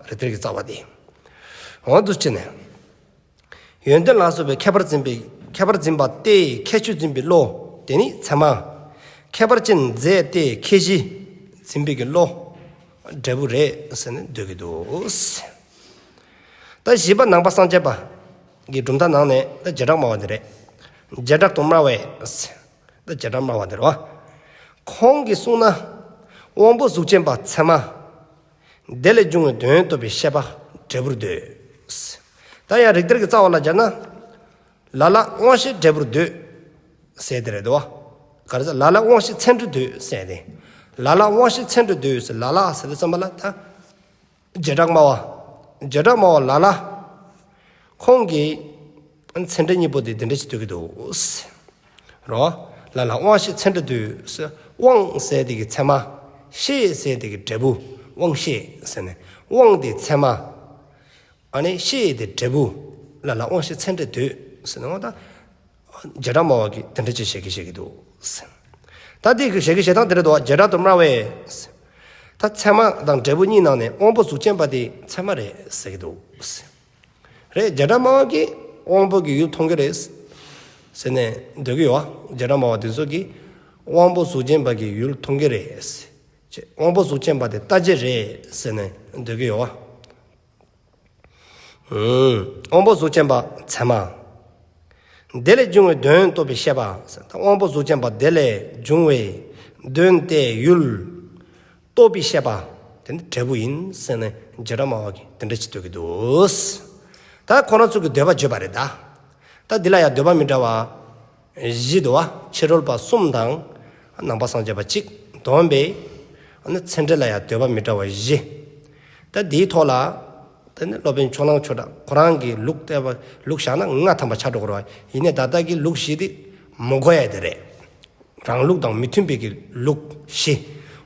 རེད། དེར་གྱི་རྩ་བ་དེ། འོ་འདུག་བྱས་ནས། ཡོན་ཏན་ལ་སོགས་པའི་ཁྱད་པར་འཛིན་པའི་ཁྱད་པར་འཛིན་པ་སྟེ་ཁྱད་ཆོས་འཛིན་པའི་བློ་དེ་ནི་ཚད་མ། ཁྱད་པར་ཅན་རྫས་ཏེ་ཁྱད་གཞི་འཛིན་པའི་གི་བློ་འབྲས་བུ་རེད་ཟེར་ནས་འདོད་ཀྱི་འདུག། ད་བཞི་པ་ནང་པ་སངས་རྒྱས་པ་གི་གྲུབ་མཐའ་ནང་ནས་ད་བྱེ་བྲག་སྨྲ་བ་དེ་རེད། བྱེ་བྲག་ཏུ་སྨྲ་བས། ད་བྱེ་བྲག་སྨྲ་བ་དེ་རེད་བ། ཁོང་གིས་གསུངས་ན། དབང་པོ་གཟུགས་ཅན་པ་ཚད་མ། དེ་ལས་བྱུང་བའི་དོན་རྟོགས་པའི་ཤེས་པ་འབྲས་བུར་འདོད། ད་ཡང་རིགས་གཏེར་གྱི་རྩ་བ་ལ་སྦྱར་ན། ལ་ལ་དབང་ཤེས་འབྲས་བུར་འདོད། ཟེར་དེ་རེད་དོ། ག་རེ་ཟེར་ལ་ལ་དབང་ཤེས་ཚད་འབྲས་འདོད་ཟེར་ཏེ། ལ་ལ་དབང་ཤེས་ཚད་འབྲས་འདོད་ཟེར་ལ་ལ་ཟེར་དུས་ཙམ་པ་ལ་ད། བྱེ་བྲག་སྨྲ་བ། བྱེ་བྲག་སྨྲ་བ་ལ་ལ། ཁོང་གིས་ཚད་འབྲས་གཉིས་པོ་དེ་དེ་འདྲ་ཞིག་འདོད་ཀྱི་འདུག། རོ། ལ་ལ་དབང་ཤེས་ཚད་འབྲས་འདོད། དབང་ཟེར་དེ་གི་ཚད་མ། ཤེས་ཟེར་དེ་གི་འབྲས་བུ། དབང་ཤེས་ཟེར་ནས། དབང་དེ་ཚད་མ། ཨ་ནི་ཤེས་དེ་འབྲས་བུ། ལ་ལ་དབང་ཤེས་ཚད་འབྲས་འདོད་ཟེར་ནས་འོ་ད། བྱེ་བྲག་སྨྲ་བ་གིས་དེ་འདྲ་ཅིག་བཤད་ཀྱི་བཤད་ཀྱི་འདུག། ད་དེ་གི་བཤད་ཀྱི་བཤད་སྟངས་དེ་འདྲ་འདུག། བྱེ་བྲག་ཏུ་སྨྲ་བས། ད་ཚད་མ་དང་འབྲས་བུ་གཉིས་ནང་ནས་དབང་པོ་གཟུགས་ཅན་པ་དེ་ཚད་མ་རེད་ཟེར་གྱི་འདུག། རེད། བྱེ་བྲག་སྨྲ་བ་གིས་དབང་པོ་གི་ཡུལ་མཐོང་གི་རེད། ཟེར་ནས་འདོད་ཀྱི་ཡོད། བྱེ་བྲག་སྨྲ་བ་དེ་ཚོ་གིས་དབང་པོ་གཟུགས་ཅན་པ་གི་ཡུལ་མཐོང་གི་རེད། དབང་པོ་གཟུགས་ཅན་པ་དེ་ལྟ་བྱེད་རེད་ཟེར་ནས་འདོད་ཀྱི་ཡོད། དབང་པོ་གཟུགས་ཅན་པ་ཚད་མ། དེ་ལས་བྱུང་བའི་དོན་རྟོགས་པའི་ཤེས་པ། དབང་པོ་གཟུགས་ཅན་པ་དེ་ལས་བྱུང་བའི་དོན་དེ་ཡུལ་རྟོགས་པའི་ཤེས་པ། དེ་ནི་འབྲས་བུ་ཡིན་ཟེར་ནས་བྱེ་བྲག་སྨྲ་བ་གིས་དེ་འདྲ་ཅིག་འདོད་ཀྱི་འདུག། ད་ཁོ་རང་ཚོ་གི་འདོད་པ་བརྗོད་པ་རེད་ད། ད་འདི་ལ་ཡང་འདོད་པ་མི་འདྲ་བ་བཞི་འདུག་བ། ཕྱི་རོལ་པ་གསུམ་དང་། ནང་པ་སངས་རྒྱས་པ་གཅིག་བསྡོམས་པས། ཨ་ནི་ཚད་འབྲས་ལ་ཡང་འདོད་པ་མི་འདྲ་བ་བཞི། ད་འདིའི་ཐོག་ལ། དེ་ནི་སློབ་དཔོན་ཕྱོགས་གླང་ཆོས་གྲགས་ཁོ་རང་གི་ལུགས་བལྟས་པ་ལུགས་བཞག་ན་ལྔ་ཐམ་པ་ཆགས་འགྲོ་གི་རེད་བ། ཡིན་ནའི་ད་ལྟ་གི་ལུགས་བཞི་དེ་མི་དགོས་ཡ་དེ་རེད། རང་ལུགས་དང་མི་མཐུན་པའི་གི་ལུགས་བཞི།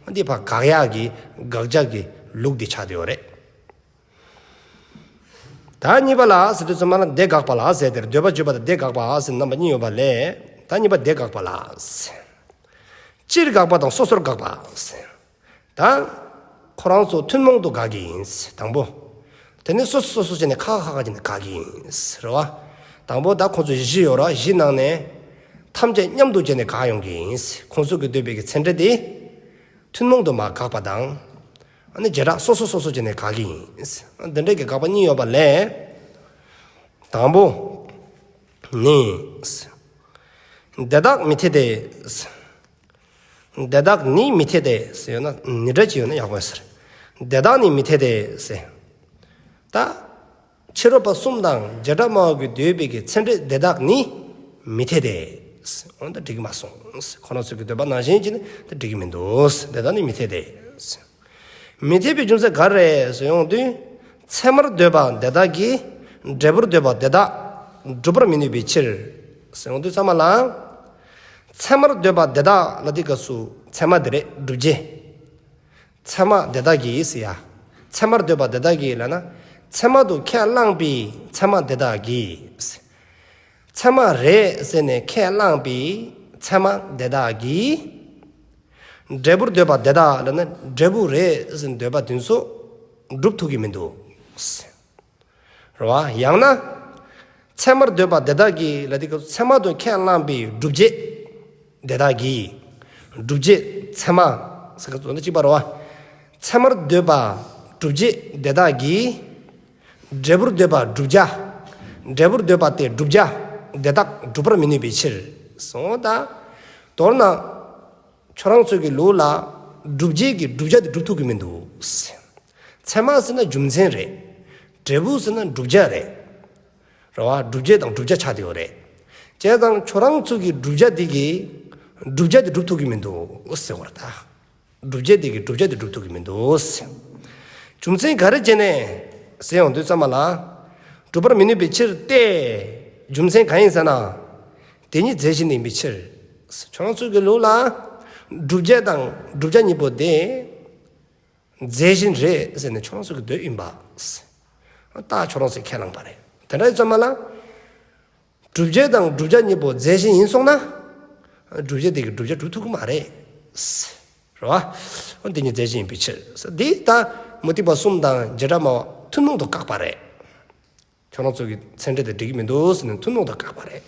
འདི་ཕར་དགག་ཡག་གི་དགག་བྱ་གི་ལུགས་འདི་ཆགས་བསྡད་ཡོད་རེད། ད་གཉིས་པ་ལ་ཟེར་དུས་ཙམ་པ་ལ་དེ་དགག་པ་ལ་ཟེར་དེར་འདོད་པ་བརྗོད་པ་དང་དེ་དགག་པ་ཟེར་རྣམ་པ་གཉིས་ཡོད་པ་ལས། ད་གཉིས་པ་དེ་དགག་པ་ལ་ཟེར། སྤྱིར་དགག་པ་དང་སོ་སོར་དགག་པ་ཟེར། ད། ཁོ་རང་ཚོ་ཐུན་མོང་དུ་དགག་གི་ཡིན། དང་པོ། དེ་ནི་སོ་སོ་སོ་སོ་བྱས་ནས་ཁ་ཁ་ཁ་བྱས་ནས་དགག་གི་ཡིན། རེད་བ། དང་པོ་ད་ཁོ་ཚོ་བཞི་ཡོད་ར་བཞི་ནང་ནས། ཐམས་ཅད་མཉམ་དུ་བྱས་ནས་དགག་ཡོང་གི་ཡིན། ཁོ་ཚོ་གི་འདོད་པའི་གི་ཚད་འབྲས་དེ། ཐུན་མོང་དུ་མ་དགག་པ་དང་། ཨ་ནི་བྱེ་བྲག་སོ་སོ་སོ་སོ་བྱས་ནས་དགག་གི་ཡིན། འདི་འདྲའི་གི་དགག་པ་གཉིས་ཡོད་པ་ལས། དང་པོ། ནི། དེ་དག་མི་འཐད་དེ། དེ་དག་ནི་མི་འཐད་དེ་ཟེར་ཡོད་ན་ནི་སྒྲ་ཅིག་ཡོད་ན་ཡག་པོ་ཡོད་ཟེར། དེ་དག་ནི་མི་འཐད་དེ་ཟེར། ད། ཕྱི་རོལ་པ་གསུམ་དང་བྱེ་བྲག་སྨྲ་བ་གི་འདོད་པའི་གི་ཚད་འབྲས་དེ་དག་ནི་མི་འཐད་དེ། འོ་ད་འགྲིག་གི་མ་སོང་། ཁོ་རང་ཚོ་གི་འདོད་པ་ནང་བཞིན་གྱི་ནི་ད་འགྲིག་གི་མི་འདུག། དེ་དག་ནི་མི་འཐད་དེ། མི་འཐད་པའི་རྒྱུ་མཚན་ག་རེ་རེད་ཟེར་ཡོང་དུས། ཚད་མར་འདོད་པ་དེ་དག་གིས་འབྲས་བུར་འདོད་པ་དེ་དག་སྒྲུབ་པར་མི་ནུས་པའི་ཕྱིར། ཟེར་ཡོང་དུས་ཚང་མ་ལ། ཚད་མར་འདོད་པ་དེ་དག་ལ་དེ་སྐབས་སུ་ཚད་མ་དེ་རེད་སྒྲུབ་བྱེད། ཚད་མ་དེ་དག་གིས་ཟེར་ཡ། ཚད་མར་འདོད་པ་དེ་དག་གིས་ལབ་ན། ཚད་མ་དུ་ཁས་བླངས་པའི་ཚད་མ་དེ་དག་གིས། ཚད་མ་རེད་ཟེར་ནས་ཁས་བླངས་པའི་ཚད་མ་དེ་དག་གིས། འབྲས་བུར་འདོད་པ་དེ་དག་ལབ་ན་འབྲས་བུ་རེད་ཟེར་འདོད་པ་དེ་ཚོ་སྒྲུབ་ཐུབ་ཀྱི་མི་འདུག། རེད་བ། ཡང་ན། ཚད་མར་འདོད་པ་དེ་དག་གིས་ལ་དེ་ག་ཚད་མ་དུ་ཁས་བླངས་པའི་སྒྲུབ་བྱེད་དེ་དག་གིས། སྒྲུབ་བྱེད་ཚད་མ་ཟེར་ག་ཚོ་འདི་གཅིག་པ་རེད་བ། ཚད་མར་འདོད་པ་སྒྲུབ་བྱེད་དེ་དག་གིས། འབྲས་བུར་འདོད་པ་བསྒྲུབ་བྱ། འབྲས་བུར་འདོད་པ་སྟེ་བསྒྲུབ་བྱ། དེ་དག་སྒྲུབ་པར་མི་ནུས་པའི་ཕྱིར། སོང་ད། མདོར་ན། ཁྱོད་རང་ཚོ་གི་ལུགས་ལ། བསྒྲུབ་བྱེད་ཀྱི་བསྒྲུབ་བྱ་དེ་སྒྲུབ་ཐུབ་ཀྱི་མི་འདུག། ཚད་མ་ཟེར་ན་རྒྱུ་མཚན་རེད། འབྲས་བུ་ཟེར་ན་བསྒྲུབ་བྱ་རེད། རེད་བ། སྒྲུབ་བྱེད་དང་བསྒྲུབ་བྱ་ཆགས་བསྡད་ཡོད་རེད། བྱས་ཙང་ཁྱོད་རང་ཚོ་གི་བསྒྲུབ་བྱ་དེ་གིས། བསྒྲུབ་བྱ་དེ་སྒྲུབ་ཐུབ་ཀྱི་མི་འདུག་ཟེར་བ་རེད་ད། སྒྲུབ་བྱེད་དེ་གིས་བསྒྲུབ་བྱ་དེ་སྒྲུབ་ཐུབ་ཀྱི་མི་འདུག། རྒྱུ་མཚན་ག་རེ་བྱས་ནས་ཟེར་ཡོང་དུས་ཙམ་པ་ལ། སྒྲུབ་པར་མི་ནུས་པའི་ཕྱིར་ཏེ། རྒྱུ་མཚན་གང་ཡིན་ཟེར་ན། དེ་ཉིད་རྫས་གཞན་ཡིན་པའི་ཕྱིར། ཁྱོད་རང་ཚོ་གི་ལུགས་ལ། བསྒྲུབ་བྱ་དང་བསྒྲུབ་བྱ་གཉིས་པོ་དེ། རྫས་གཞན་རེད་ཟེར་ནས་ཁྱོད་རང་ཚོ་གི་འདོད་ཡིན་པ། རྟགས་ཁྱོད་རང་ཚོས་ཁས་བླངས་པ་རེད། དེ་འདྲ་ཡིན་ཙམ་པ་ལ། བསྒྲུབ་བྱ་དང་བསྒྲུབ་བྱ་གཉིས་པོ་རྫས་གཞན་ཡིན་སོང་ན། བསྒྲུབ་བྱ་དེ་གིས་བསྒྲུབ་བྱ་སྒྲུབ་ཐུབ་ཀྱི་མ་རེད། རེད་བ། འོ་འདི་ཉིད་རྫས་གཞན་ཡིན་པའི་ཕྱིར། འདི་ལྟ་མུ་སྟེགས་པ་གསུམ་དང་བྱེ་བྲག་སྨྲ་བ་ཐུན་མོང་དུ་བཀག་པ་རེད། ཁྱོད་རང་ཚོ་གི་ཚད་འབྲས་དེ་འགྲིག་གི་མི་འདུག་ཟེར་ནས་ཐུགས་སྣང་དང་བཀག་པ་རེད།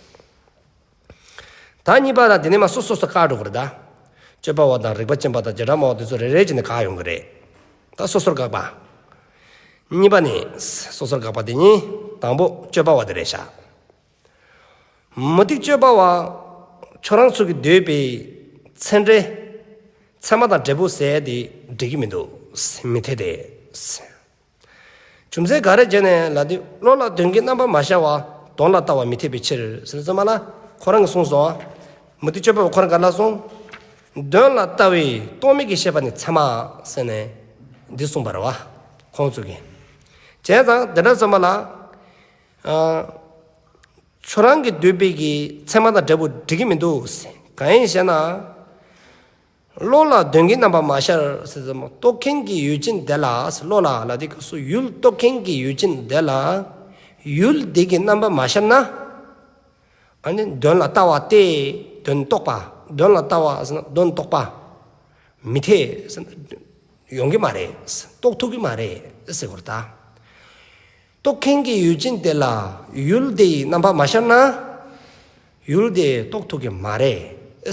ད་གཉིས་པ་དང་དེ་ནས་མ་སོ་སོ་སོ་བཀག་འགྲོ་གི་རེད་ད། དཔྱོད་པ་བ་དང་རིག་པ་ཅན་པ་དང་བྱེ་བྲག་སྨྲ་བ་དེ་ཚོ་རེ་རེ་བྱས་ནས་བཀག་ཡོང་གི་རེད། ད་སོ་སོར་བཀག་པ། གཉིས་པ་ནི། སོ་སོར་བཀག་པ་དེ་གཉིས། དང་པོ་དཔྱོད་པ་བ་དེ་རེད་ཤག་མུ་སྟེགས་དཔྱོད་པ་བ། ཁྱོད་རང་ཚོ་གི་འདོད་པའི་ཚད་འབྲས། ཚད་མ་དང་འབྲས་བུ་ཟེར་དེ་འགྲིག་གི་མི་འདུག་མི་འཐད་དེ། རྒྱུ་མཚན་ག་རེ་བྱས་ནས་ལབ་དུས་བློ་ལ་དོན་གྱི་རྣམ་པ་མ་ཤར་བ་དོན་ལ་ལྟ་བ་མི་འཐད་པའི་ཕྱིར་ཟེར་ཙམ་པ་ལ་ཁོ་རང་གིས་གསུངས་སོང་། མུ་སྟེགས་དཔྱོད་པ་བ་ཁོ་རང་ག་ལ་གསུངས། དོན་ལ་ལྟ་བའི་རྟོག་མེད་ཀྱི་ཤེས་པ་ནི་ཚད་མ་ཟེར་ནས་འདི་གསུངས་པ་རེད་བ། ཁོང་ཚོ་གིས། བྱས་ཙང་དེ་འདྲ་ཙམ་པ་ལ། ཨ། ཁྱོད་རང་གི་འདོད་པའི་གི་ཚད་མ་དང་འབྲས་བུ་འགྲིག་གི་མི་འདུག་གང་ཡིན་ཞེ་ན། བློ་ལ་དོན་གྱི་རྣམ་པ་མ་ཤར་ཟེར་ཙམ་རྟོགས་མཁན་གྱི་ཡུལ་ཅན་དེ་ལ་བློ་ལ་ལ་དེ་སྐབས་སུ་ཡུལ་རྟོགས་མཁན་གྱི་ཡུལ་ཅན་དེ་ལ་ཡུལ་དེ་གི་རྣམ་པ་མ་ཤར་ན། ཨ་ནི་དོན་ལ་ལྟ་བ་སྟེ་དོན་རྟོགས་པ། དོན་ལ་ལྟ་བ་ཟེར་ན་དོན་རྟོགས་པ། མི་འཐད་ཟེར་ན་ཡོང་གི་མ་རེད། རྟོགས་ཐུབ་ཀྱི་མ་རེད་ཟེར་དགོས་རེད་ད། རྟོགས་མཁན་གྱི་ཡུལ་ཅན་དེ་ལ་ཡུལ་དེའི་རྣམ་པ་མ་ཤར་ན། ཡུལ་དེ་རྟོགས་ཐུབ་ཀྱི་མ་རེད་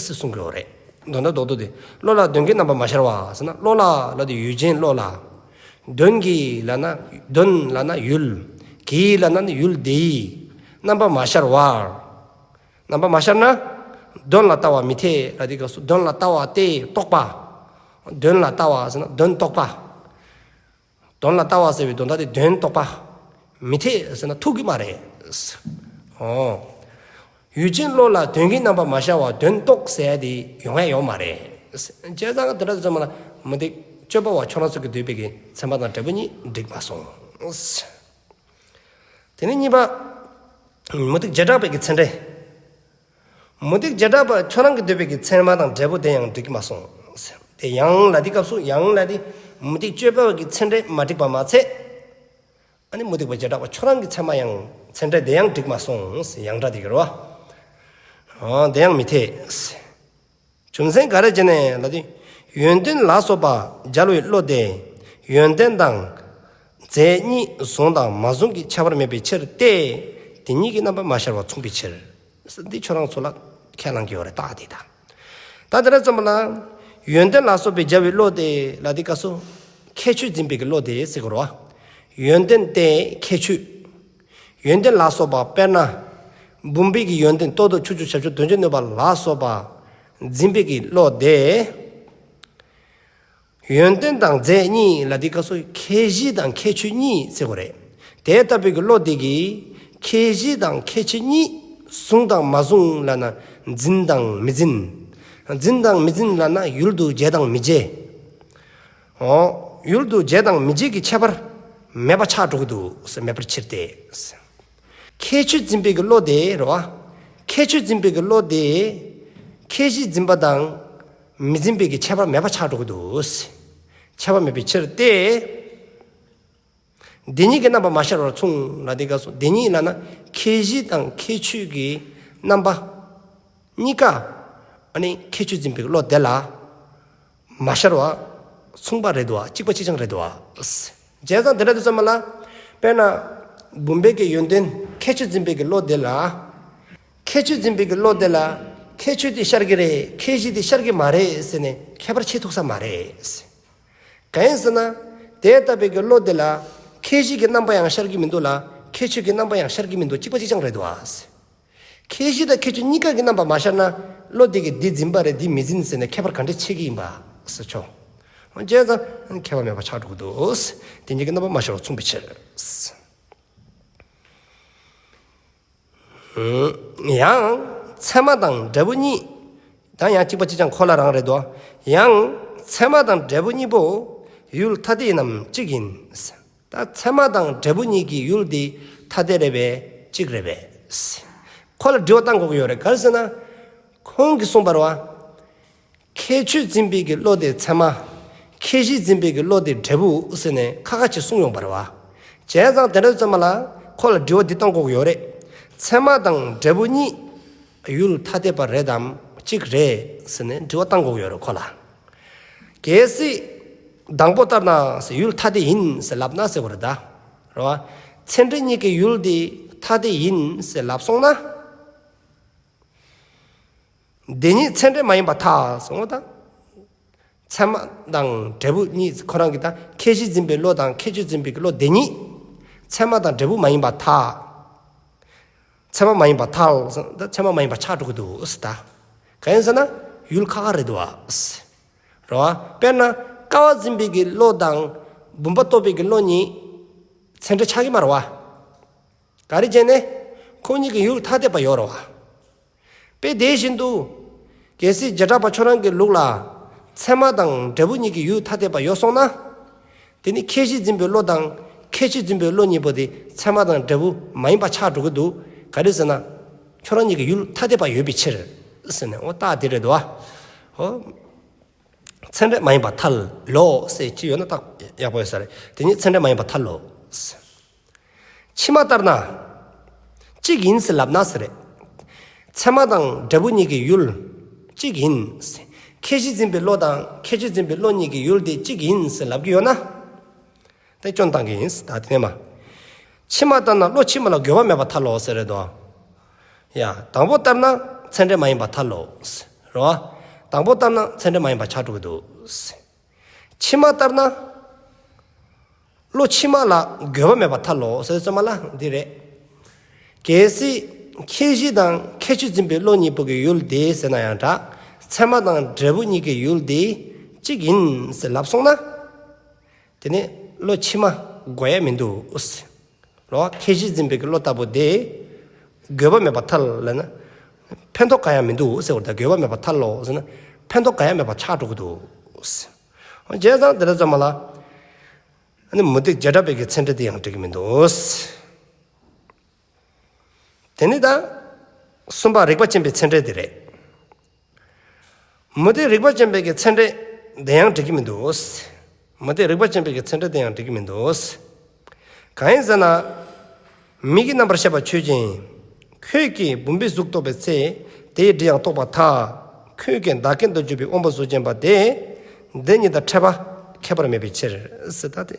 ཟེར་གསུང་གི་ཡོད་རེད། མདོར་ན་རྡོག་རྡོག་དེ་བློ་ལ་དོན་གྱི་རྣམ་པ་མ་ཤར་བ་ཟེར་ན་བློ་ལ་ལ་དེ་ཡུལ་ཅན་བློ་ལ། དོན་གྱི་ལ་ན་དོན་ལ་ན་ཡུལ། གྱི་ལ་ན་ནི་ཡུལ་དེའི་རྣམ་པ་མ་ཤར་བར། རྣམ་པ་མ་ཤར་ན། དོན་ལ་ལྟ་བ་མི་འཐད་ལ་དེ་སྐབས་སུ་དོན་ལ་ལྟ་བ་སྟེ་རྟོགས་པ། དོན་ལ་ལྟ་བ་ཟེར་ན་དོན་རྟོགས་པ། དོན་ལ་ལྟ་བ་ཟེར་བའི་དོན་དག་དེ་དོན་རྟོགས་པ། མི་འཐད་ཟེར་ན་ཐུག་གི་མ་རེད། ཨོ། ཡུལ་ཅན་བློ་ལ་དོན་གྱི་རྣམ་པ་མ་ཤར་བ་དོན་རྟོགས་ཟེར་དེ་ཡོང་ཡ་ཡོད་མ་རེད། བྱས་ཙང་དེ་འདྲ་ཙམ་ལ་མུ་སྟེགས་དཔྱོད་པ་བ་ཁྱོད་རང་ཚོ་གི་འདོད་པའི་གི་ཚད་མ་དང་འབྲས་བུ་གཉིས་འགྲིག་མ་སོང་། དེ་ནས་གཉིས་པ། མུ་སྟེགས་བྱེ་བྲག་པའི་གི་ཚད་འབྲས། མུ་སྟེགས་བྱེ་བྲག་པ་ཁྱོད་རང་གི་འདོད་པའི་གི་ཚད་མ་དང་འབྲས་བུ་དེ་ཡང་འགྲིག་གི་མ་སོང་། དེ་ཡང་ལ་དེ་སྐབས་སུ་ཡང་ལ་དེ་མུ་སྟེགས་དཔྱོད་པ་བ་གི་ཚད་འབྲས་མ་འགྲིག་པ་མ་ཚད། ཨ་ནི་མུ་སྟེགས་པ་བྱེ་བྲག་པ་ཁྱོད་རང་གི་ཚད་མ་ཡང་ཚད་འབྲས་དེ་ཡང་འགྲིག་མ་སོང་། ཡང་སྒྲ་དེ་གི་རོ། ཨ་དེ་ཡང་མི་འཐད། རྒྱུ་མཚན་ག་རེ་བྱས་ནས་ལ་དེ། ཡོན་ཏན་ལ་སོགས་པ་སྦྱར་བའི་བློ་དེ། ཡོན་ཏན་དང་། རྫས་གཉིས་བཟུང་དང་མ་བཟུང་གི་ཁྱད་པར་མེད་པའི་ཕྱིར་ཏེ། དེ་གཉིས་ཀྱི་རྣམ་པ་མ་ཤར་བར་མཚུངས་པའི་ཕྱིར། འདི་ཁྱོད་རང་ཚོ་ལ་ཁས་བླངས་ཀྱི་ཡོད་རེད་ད་དེ་ད། ད་དེ་འདྲ་ཙམ་པ་ལ། ཡོན་ཏན་ལ་སོགས་པའི་སྦྱར་བའི་བློ་དེ་ལ་དེ་སྐབས་སུ། ཁྱད་ཆོས་འཛིན་པའི་གི་བློ་དེ་ཟེར་དགོས་རེད་བ། ཡོན་ཏན་ཏེ་ཁྱད་ཆོས། ཡོན་ཏན་ལ་སོགས་པ་དཔེར་ན། བུམ་པའི་གི་ཡོན་ཏན་ལྟོ་ལྡིར་ཆུ་སྐྱོར་ཞབས་ཞུམ་དོན་བྱེད་ནུས་པ་ལ་སོགས་པ། འཛིན་པའི་གི་བློ་དེ། ཡོན་ཏན་དང་རྫས་གཉིས་ལ་དེ་སྐབས་སུ་ཁྱད་གཞི་དང་ཁྱད་ཆོས་གཉིས་ཟེར་དགོས་རེད། དེ་ལྟ་བུའི་གི་བློ་དེ་གིས་ཁྱད་གཞི་དང་ཁྱད་ཆོས་གཉིས་བཟུང་དང་མ་བཟུང་ལབ་ན་འཛིན་དང་མི་འཛིན། འཛིན་དང་མི་འཛིན་ལབ་ན་ཡུལ་དུ་བྱེད་དང་མི་བྱེད། འོ། ཡུལ་དུ་བྱེད་དང་མི་བྱེད་ཀྱི་ཁྱད་པར་མེད་པ་ཆགས་འགྲོ་གི་འདུག་ཟེར་མེད་པར་ཕྱིར་ཏེ། ཁྱད་ཆོས་འཛིན་པའི་གི་བློ་དེ་རེད་བ། ཁྱད་ཆོས་འཛིན་པའི་གི་བློ་དེ། ཁྱད་གཞི་འཛིན་པ་དང་། མི་འཛིན་པའི་གི་ཁྱད་པར་མེད་པ་ཆགས་འགྲོ་གི་འདུག་ཁྱད་པར་མེད་པའི་ཕྱིར་ཏེ། དེ་གཉིས་ཀྱི་རྣམ་པ་མ་ཤར་བར་མཚུངས་ལ་དེ་སྐབས་སུ་དེ་གཉིས་ལབ་ན་ཁྱད་གཞི་དང་ཁྱད་ཆོས་ཀྱི་རྣམ་པ། གཉིས་ཀ། ཨ་ནི་ཁྱད་ཆོས་འཛིན་པའི་བློ་དེ་ལ། མ་ཤར་བ། མཚུངས་པ་རེད་འདུག་བ། གཅིག་པ་གཅིག་རྐྱང་རེད་འདུག་བ། བྱས་ཙང་དེ་འདྲ་དུས་ཙམ་པ་ལ། དཔེར་ན། བུམ་པའི་གི་ཡོན་ཏན་ཁྱད་ཆོས་འཛིན་པའི་གི་བློ་དེ་ལ། ཁྱད་ཆོས་འཛིན་པའི་གི་བློ་དེ་ལ། ཁྱད་ཆོས་དེ་ཤར་གི་རེད། ཁྱད་གཞི་དེ་ཤར་གི་མ་རེད་ཟེར་ནས་ཁྱད་པར་ཕྱེ་ཐུབ་ས་མ་རེད། གང་ཡིན་ཟེར་ན། དེ་ལྟ་བུའི་གི་བློ་དེ་ལ། ཁྱད་གཞི་གི་རྣམ་པ་ཡང་ཤར་གི་མི་འདུག་ལ། ཁྱད་ཆོས་ཀྱི་རྣམ་པ་ཡང་ཤར་གི་མི་འདུག་གཅིག་པ་གཅིག་རྐྱང་རེད་འདུག་བ། ཁྱད་གཞི་དང་ཁྱད་ཆོས་གཉིས་ཀ་གི་རྣམ་པ་མ་ཤར་ན། བློ་དེ་གིས་འདི་འཛིན་པ་རེད་འདི་མི་འཛིན་ཟེར་ནས་ཁྱད་པར་ག་འདྲ་ཕྱེ་གི་ཡིན་པ། ཟེར་ཆོག་བྱས་ཙང་ཁྱད་པར་མེད་པ་ཆགས་འགྲོ་གི་འདུག་དེ་གཉིས་ཀྱི་རྣམ་པ་མ་ཤར་བ་མཚུངས་པའི་ཕྱིར། ཡང་ཚད་མ་དང་འབྲས་བུ་གཉིས། ད་ཡང་གཅིག་པ་གཅིག་རྐྱང་ཁོ་ལ་རང་རེད་དོ། ཡང་ཚད་མ་དང་འབྲས་བུ་གཉིས་པོ་ཡུལ་ཐ་དད་ཡིན་ནམ་གཅིག་ཡིན། ད་ཚད་མ་དང་འབྲས་བུ་གཉིས་ཀྱི་ཡུལ་དེ་ཐ་དད་རེད་པས་གཅིག་རེད་པས། ཁོ་ལ་དྲི་བ་བཏང་དགོས་ཀྱི་ཡོད་རེད། ག་རེ་ཟེར་ན། ཁོང་གིས་གསུངས་པ་རེད་བ། ཁྱད་ཆོས་འཛིན་པའི་གི་བློ་དེ་ཚད་མ། ཁྱད་གཞི་འཛིན་པའི་གི་བློ་དེ་འབྲས་བུ་ཟེར་ནས་ཁ་ཁ་ཅིག་གསུངས་ཡོང་པ་རེད་བ། བྱས་ཙང་དེ་འདྲ་ཙམ་པ་ལ་ཁོ་ལ་དྲི་བ་འདི་བཏང་དགོས་ཀྱི་ཡོད་རེད། ཚད་མ་དང་འབྲས་བུ་གཉིས་ཡུལ་ཐ་དད་པ་རེད་དམ་གཅིག་རེད་ཟེར་ནས་དྲི་བ་བཏང་དགོས་ཀྱི་ཡོད་རེད་ཁོ་ལ། གལ་སྲིད། དང་པོ་ལྟར་ན་ཟེར་ཡུལ་ཐ་དད་ཡིན་ཟེར་ལབ་ན་ཟེར་བ་རེད་ད། རེད་བ། ཚད་འབྲས་གཉིས་ཀྱི་ཡུལ་དེ་ཐ་དད་ཡིན་ཟེར་ལབ་སོང་ན། དེ་ཉིད་ཚད་འབྲས་མ་ཡིན་པར་ཐལ་གསུངས་པ་དང་། ཚད་མ་དང་འབྲས་བུ་གཉིས་ཁོ་རང་གི་ད་ཁྱད་གཞི་འཛིན་པའི་བློ་དང་ཁྱད་ཆོས་འཛིན་པའི་བློ་དེ་ཉིད་ཚད་མ་དང་འབྲས་བུ་མ་ཡིན་པར་ཐལ། ཚད་མ་མ་ཡིན་པར་ཐལ། ད་ཚད་མ་མ་ཡིན་པ་ཆགས་འགྲོ་གི་འདུག་ཟེར་ད། གང་ཡིན་ཟེར་ན་ཡུལ་ཁག་ཁག་རེད་འདུག་བ། རེད་བ། དཔེར་ན་ཀ་བ་འཛིན་པའི་གི་བློ་དང་བུམ་པ་རྟོགས་པའི་གི་བློ་གཉིས་ཚད་འབྲས་ཆགས་ཀྱི་མ་རེད་བ། ག་རེ་བྱས་ནས་ཁོ་གཉིས་ཀྱི་ཡུལ་ཐ་དད་པ་ཡོད་རེད་བ། དཔེ་དེ་བཞིན་དུ། གལ་སྲིད་བྱེ་བྲག་པ་ཁྱོད་རང་གི་ལུགས་ལ། ཚད་མ་དང་འབྲས་བུ་གཉིས་ཀྱི་ཡུལ་ཐ་དད་པ་ཡོད་སོང་ན། དེ་ནི་ཁྱད་གཞི་འཛིན་པའི་བློ་དང་ཁྱད་ཆོས་འཛིན་པའི་བློ་གཉིས་པོ་དེ་ཚད་མ་དང་འབྲས་བུ་མ་ཡིན་པ་ཆགས་འགྲོ་གི་འདུག་ག་རེ་ཟེར་ན། ཁྱོད་རང་གཉིས་ཀྱི་ཡུལ་ཐ་དད་པ་ཡོད་པའི་ཕྱིར། ཟེར་ནས་འོ་རྟགས་དེ་རེད་འདུག་བ། འོ། ཚད་འབྲས་མ་ཡིན་པར་ཐལ་ལོ་ཟེར་གྱི་ཡོད་ན་རྟགས་ཡག་པོ་ཡོད་ས་རེད། དེ་ཉིད་ཚད་འབྲས་མ་ཡིན་པར་ཐལ་ལོ། ཕྱི་མ་ལྟར་ན། གཅིག་ཡིན་ཟེར་ལབ་ན་ཟེར་རེད། ཚད་མ་དང་འབྲས་བུ་གཉིས་ཀྱི་ཡུལ་གཅིག་ཡིན། ཁྱད་གཞི་འཛིན་པའི་བློ་དང་ཁྱད་ཆོས་འཛིན་པའི་བློ་གཉིས་ཀྱི་ཡུལ་དེ་གཅིག་ཡིན་ཟེར་ལབ་ཀྱི་ཡོད་ན། དེ་སྐྱོན་བཏང་གི་ཡིན་ད་དེ་ནས་མ། ཕྱི་མ་ལྟར་ན་བློ་ཕྱི་མ་ལ་དགོས་པ་མེད་པར་ཐལ་ལོ་ཟེར་རེད་དོ། ཡ། དང་པོ་ལྟར་ན་ཚད་འབྲས་མ་ཡིན་པར་ཐལ་ལོ། རེད་བ། དང་པོ་ལྟར་ན་ཚད་འབྲས་མ་ཡིན་པ་ཆགས་འགྲོ་གི་འདུག་ཕྱི་མ་ལྟར་ན། བློ་ཕྱི་མ་ལ་དགོས་པ་མེད་པར་ཐལ་ལོ་ཟེར་ཙམ་མ་ལ་འདི་རེད། གལ་སྲིད་ཁྱད་གཞི་དང་ཁྱད་ཆོས་འཛིན་པའི་བློ་གཉིས་པོ་གི་ཡུལ་དེ་ཟེར་ན་ཡང་འདྲ། ཚད་མ་དང་འབྲས་བུ་གཉིས་ཀྱི་ཡུལ་དེ་གཅིག་ཡིན་ཟེར་ལབ་སོང་ན། དེ་ནས་བློ་ཕྱི་མ་དགོས་ཡ་མི་འདུག་རོ། ཁྱད་གཞི་འཛིན་པའི་བློ་ལྟ་བུ་དེ་དགོས་པ་མེད་པར་ཐལ་ལབ་ན། ཕན་ཐོགས་གང་ཡང་མི་འདུག་ཟེར་བ་དང་དགོས་པ་མེད་པར་ཐལ་ལོ་ཟེར་ན། ཕན་ཐོགས་གང་ཡང་མེད་པར་ཆགས་འགྲོ་གི་འདུག་བྱས་ཙང་དེ་འདྲ་ཙམ་མ་ལ། ཨ་ནི་མུ་སྟེགས་བྱེ་བྲག་པའི་གི་ཚད་འབྲས་དེ་ཡང་འགྲིག་གི་མི་འདུག་དེ་ནི་ད། གསུམ་པ་རིགས་པ་ཅན་པའི་ཚད་འབྲས་དེ་རེད། མུ་སྟེགས་རིགས་པ་ཅན་པའི་གི་ཚད་འབྲས་དེ་ཡང་འགྲིག་གི་མི་འདུག་མུ་སྟེགས་རིགས་པ་ཅན་པའི་གི་ཚད་འབྲས་དེ་ཡང་འགྲིག་གི་མི་འདུག་གང་ཡིན་ཟེར་ན། མིག་གི་རྣམ་པར་ཤེས་པ་ཆོས་ཅན། ཁྱོད་ཀྱིས་བུམ་པའི་གཟུགས་རྟོགས་པའི་ཚེ། དེའི་དྲི་ཡང་རྟོགས་པར་ཐལ། ཁྱོད་ཀྱིས་བདག་རྐྱེན་དུ་གྱུར་པའི་དབང་པོ་གཟུགས་ཅན་པ་དེ། དེ་ཉིད་དང་ཕྲད་པ་ཁྱད་པར་མེད་པའི་ཕྱིར། ཟེར་ད་དེ།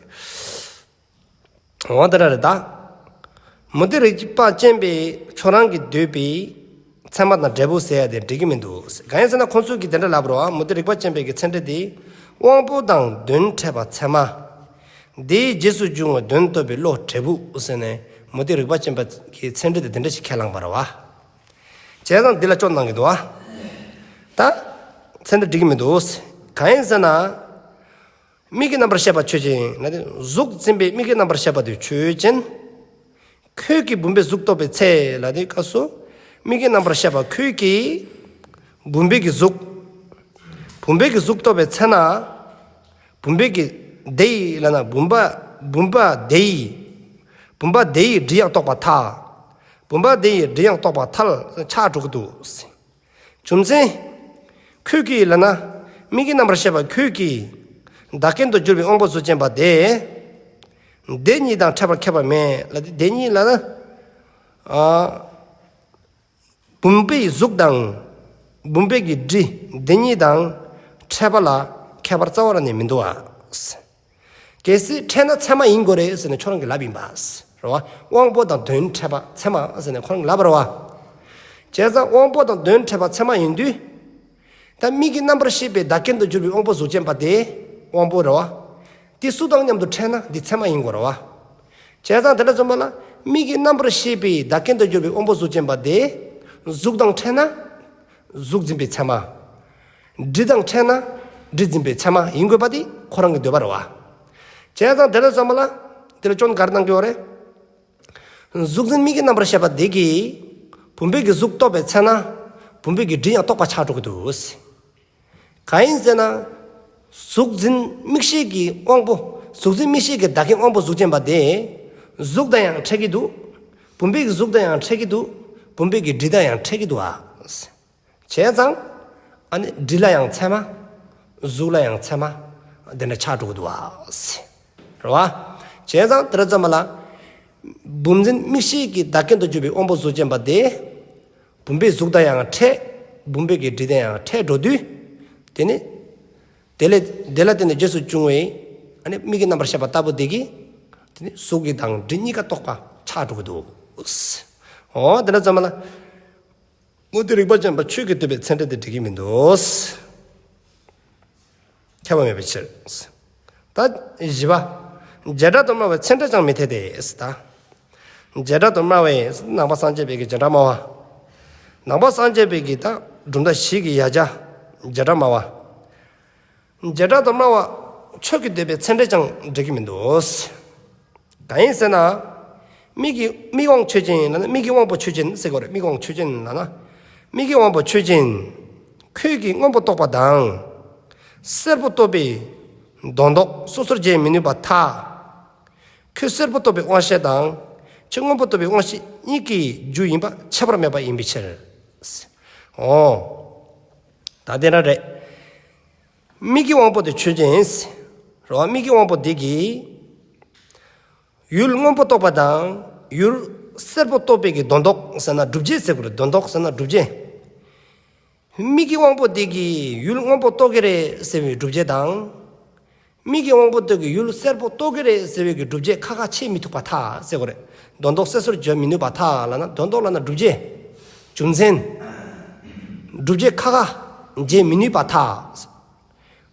འོ་དེ་འདྲ་རེད་ད། མུ་སྟེགས་རིགས་པ་ཅན་པས་ཁྱོད་རང་གིས་འདོད་པའི་ཚད་མ་དང་འབྲས་བུ་ཟེར་ཡ་དེ་འགྲིག་གི་མི་འདུག་གང་ཡིན་ཟེར་ན་ཁོང་ཚོས་ཀྱིས་དེ་འདྲ་ལབ་རོགས། མུ་སྟེགས་རིགས་པ་ཅན་པའི་གི་ཚད་འབྲས་དེ། དབང་པོ་དང་དོན་ཕྲད་པ་ཚད་མ། དེའི་རྗེས་སུ་འབྱུང་བའི་དོན་རྟོགས་པའི་བློ་འབྲས་བུ་ཟེར་ནས་མུ་སྟེགས་རིགས་པ་ཅན་པ་གི་ཚད་འབྲས་དེ་དེ་འདྲ་ཞིག་ཁས་བླངས་པ་རེད་བ། བྱས་ཙང་འདི་ལ་སྐྱོན་གནང་གི་འདུག་བ། ད། ཚད་འབྲས་འགྲིག་གི་མི་འདུག་གང་ཡིན་ཟེར་ན། མིག་གི་རྣམ་པར་ཤེས་པ་ཆོས་ཅན། ན་དེ་གཟུགས་འཛིན་པའི་མིག་གི་རྣམ་པར་ཤེས་པ་དེ་ཆོས་ཅན། ཁྱོད་ཀྱིས་བུམ་པའི་གཟུགས་རྟོགས་པའི་ཚེ་ལ་དེ་སྐབས་སུ། མིག་གི་རྣམ་པར་ཤེས་པ་ཁྱོད་ཀྱིས། བུམ་པའི་གི་གཟུགས། བུམ་པའི་གི་གཟུགས་རྟོགས་པའི་ཚེ་ན། བུམ་པའི་གི་དེ་ཡི་ལབ་ན་བུམ་པ། བུམ་པ་དེ་ཡི། བུམ་པ་དེ་ཡི་དྲི་ཡང་རྟོགས་པར་ཐལ། བུམ་པ་དེ་ཡི་དྲི་ཡང་རྟོགས་པར་ཐལ། ཆགས་འགྲོ་གི་འདུག་རྒྱུ་མཚན། ཁྱོད་ཀྱིས་ལབ་ན། མིག་གི་རྣམ་པར་ཤེས་པ་ཁྱོད་ཀྱིས། བདག་རྐྱེན་དུ་གྱུར་པའི་དབང་པོ་གཟུགས་ཅན་པ་དེ། དེ་ཉིད་དང་ཕྲད་པ་ཁྱད་པར་མེད་ལབ་དེ་དེ་ཉིད་ལབ་ན། ཨ། བུམ་པའི་གཟུགས་དང་། བུམ་པའི་གི་དྲི་དེ་ཉིད་དང་ཕྲད་པ་ལ་ཁྱད་པར་རྩ་བ་རང་ནས་མི་འདུག་ཨ། གལ་སྲིད་ཕྲད་ན་ཚད་མ་ཡིན་དགོས་རེད་ཟེར་ནས་ཁྱོད་རང་གིས་ལབ་ཡིན་པ། རེད་བ། དབང་པོ་དང་དོན་ཕྲད་པ་ཚད་མ་ཟེར་ནས་ཁོ་རང་གིས་ལབ་པ་རེད་བ། བྱས་ཙང་དབང་པོ་དང་དོན་ཕྲད་པ་ཚད་མ་ཡིན་དུས། ད་མིག་གི་རྣམ་པར་ཤེས་པའི་བདག་རྐྱེན་དུ་གྱུར་པའི་དབང་པོ་གཟུགས་ཅན་པ་དེ་དབང་པོ་རེད་བ། དེ་སུ་དང་མཉམ་དུ་ཕྲད་ན་འདི་ཚད་མ་ཡིན་དགོས་རེད་བ། བྱས་ཙང་དེ་འདྲ་སོང་པ་ལ་མིག་གི་རྣམ་པར་ཤེས་པའི་བདག་རྐྱེན་དུ་གྱུར་པའི་དབང་པོ་གཟུགས་ཅན་པ་དེ། གཟུགས་དང་ཕྲད་ན། གཟུགས་འཛིན་པའི་ཚད་མ། དྲི་དང་ཕྲད་ན། དྲི་འཛིན་པའི་ཚད་མ་ཡིན་དགོས་པ་དེ་ཁོ་རང་གི་འདོད་པ་རེད་བ། བྱས་ཙང་དེ་འདྲ་སོང་པ་ལ། དེ་ལ་སྐྱོན་ག་རེ་གནང་གི་ཡོད་རེད། གཟུགས་འཛིན་མིག་གི་རྣམ་པར་ཤེས་པ་དེ་གིས། བུམ་པའི་གི་གཟུགས་རྟོགས་པའི་ཚེ་ན། བུམ་པའི་གི་དྲི་ཡང་རྟོགས་པ་ཆགས་འགྲོ་གི་འདུག་གང་ཡིན་ཟེར་ན། གཟུགས་འཛིན་མིག་ཤེས་ཀྱི་དབང་པོ། གཟུགས་འཛིན་མིག་ཤེས་ཀྱི་བདག་རྐྱེན་དབང་པོ་གཟུགས་ཅན་པ་དེ། གཟུགས་དང་ཡང་ཕྲད་ཀྱི་འདུག་བུམ་པའི་གི་གཟུགས་དང་ཡང་ཕྲད་ཀྱི་འདུག་བུམ་པའི་གི་དྲི་དང་ཡང་ཕྲད་ཀྱི་འདུག་ཨ། བྱས་ཙང་། ཨ་ནི་དྲི་ལ་ཡང་ཚད་མ། གཟུགས་ལ་ཡང་ཚད་མ། དེ་འདྲ་ཆགས་འགྲོ་གི་འདུག་ཨ། རེད་བ། བྱས་ཙང་དེ་འདྲ་ཙམ་པ་ལ། བུམ་འཛིན་མིག་ཤེས་ཀྱི་བདག་རྐྱེན་དུ་གྱུར་པའི་དབང་པོ་གཟུགས་ཅན་པ་དེ། བུམ་པའི་གཟུགས་དང་ཡང་ཕྲད། བུམ་པའི་གི་དྲི་དང་ཡང་ཕྲད་འགྲོ་དུས། དེ་ནི། དེ་ལས་དེ་ལ་བརྟེན་ནས་རྗེས་སུ་བྱུང་བའི། ཨ་ནི་མིག་གི་རྣམ་པར་ཤེས་པ་ལྟ་བུ་དེ་གིས། ནི་གཟུགས་ཀྱི་དང་སྒྲ་གཉིས་ཀ་རྟོགས་པ་ཆགས་འགྲོ་གི་འདུག། འོ་དེ་འདྲ་ཙམ་ལ། མུ་སྟེགས་རིག་པ་ཅན་པ་ཆོས་ཀྱིས་བསྡུས་པའི་ཚད་འབྲས་དེ་འགྲིག་གི་མི་འདུག། ཁྱབ་པ་མེད་པའི་ཕྱིར། ད་བཞི་པ། བྱེ་བྲག་ཏུ་སྨྲ་བའི་ཚད་འབྲས་ཀྱང་མི་འཐད་དེ། ད་བྱེ་བྲག་ཏུ་སྨྲ་བའི་ནང་པ་སངས་རྒྱས་པའི་གི་བྱེ་བྲག་སྨྲ་བ། ནང་པ་སངས་རྒྱས་པའི་གི་ད་གྲུབ་མཐའ་བཞི་གི་ཡ་གྱལ་བྱེ་བྲག་སྨྲ་བ། བྱེ་བྲག་ཏུ་སྨྲ་བ་ཆོས་ཀྱིས་བསྡུས་པའི་ཚད་འབྲས་ཀྱང་འགྲིག་གི་མི་འདུག། གང་ཡིན་ཟེར་ན། མིག་གི་མིག་དབང་ཆོས་ཅན་ལབ་ན་མིག་གི་དབང་པོ་ཆོས་ཅན་ཟེར་དགོས་རེད། མིག་དབང་ཆོས་ཅན་ལབ་ན། མིག་གི་དབང་པོ་ཆོས་ཅན། ཁྱོད་ཀྱིས་སྔོན་པོ་རྟོགས་པ་དང་། སེར་པོ་རྟོགས་པའི་དོན་ལྡོག་སོ་སོར་འབྱེད་མི་ནུས་པར་ཐལ། ཁྱོད་སེར་པོ་རྟོགས་པའི་དབང་ཤེས་དང་། ཁྱོད་སྔོན་པོ་རྟོགས་པའི་དབང་ཤེས་གཉིས་ཀྱི་རྒྱུ་ཡིན་པ་ཁྱད་པར་མེད་པ་ཡིན་པའི་ཕྱིར། འོ། ད་དེ་འདྲ་རེད། མིག་གི་དབང་པོ་དེ་ཆོས་ཅན། རེད་བ། མིག་གི་དབང་པོ་དེ་གིས། ཡུལ་སྔོན་པོ་རྟོགས་པ་དང་། ཡུལ་སེར་པོ་རྟོགས་པའི་གི་དོན་ལྡོག་ཟེར་ན་སྒྲུབ་བྱེད་ཟེར་དགོས་རེད། དོན་ལྡོག་ཟེར་ན་སྒྲུབ་བྱེད། མིག་གི་དབང་པོ་དེ་གིས་ཡུལ་སྔོན་པོ་རྟོགས་ཀྱི་རེད་ཟེར་བའི་སྒྲུབ་བྱེད་དང་། མིག་གི་དབང་པོ་དེ་གིས་ཡུལ་སེར་པོ་རྟོགས་ཀྱི་རེད་ཟེར་བའི་གི་སྒྲུབ་བྱེད་ཁ་ཁ་ཕྱེ་མི་ཐུབ་པར་ཐལ་ཟེར་དགོས་རེད། དོན་ལྡོག་སོ་སོར་འབྱེད་མི་ནུས་པར་ཐལ་ལབ་ན། དོན་ལྡོག་ལབ་ན་སྒྲུབ་བྱེད། རྒྱུ་མཚན། སྒྲུབ་བྱེད་ཁ་ཁ་འབྱེད་མི་ནུས་པར་ཐལ།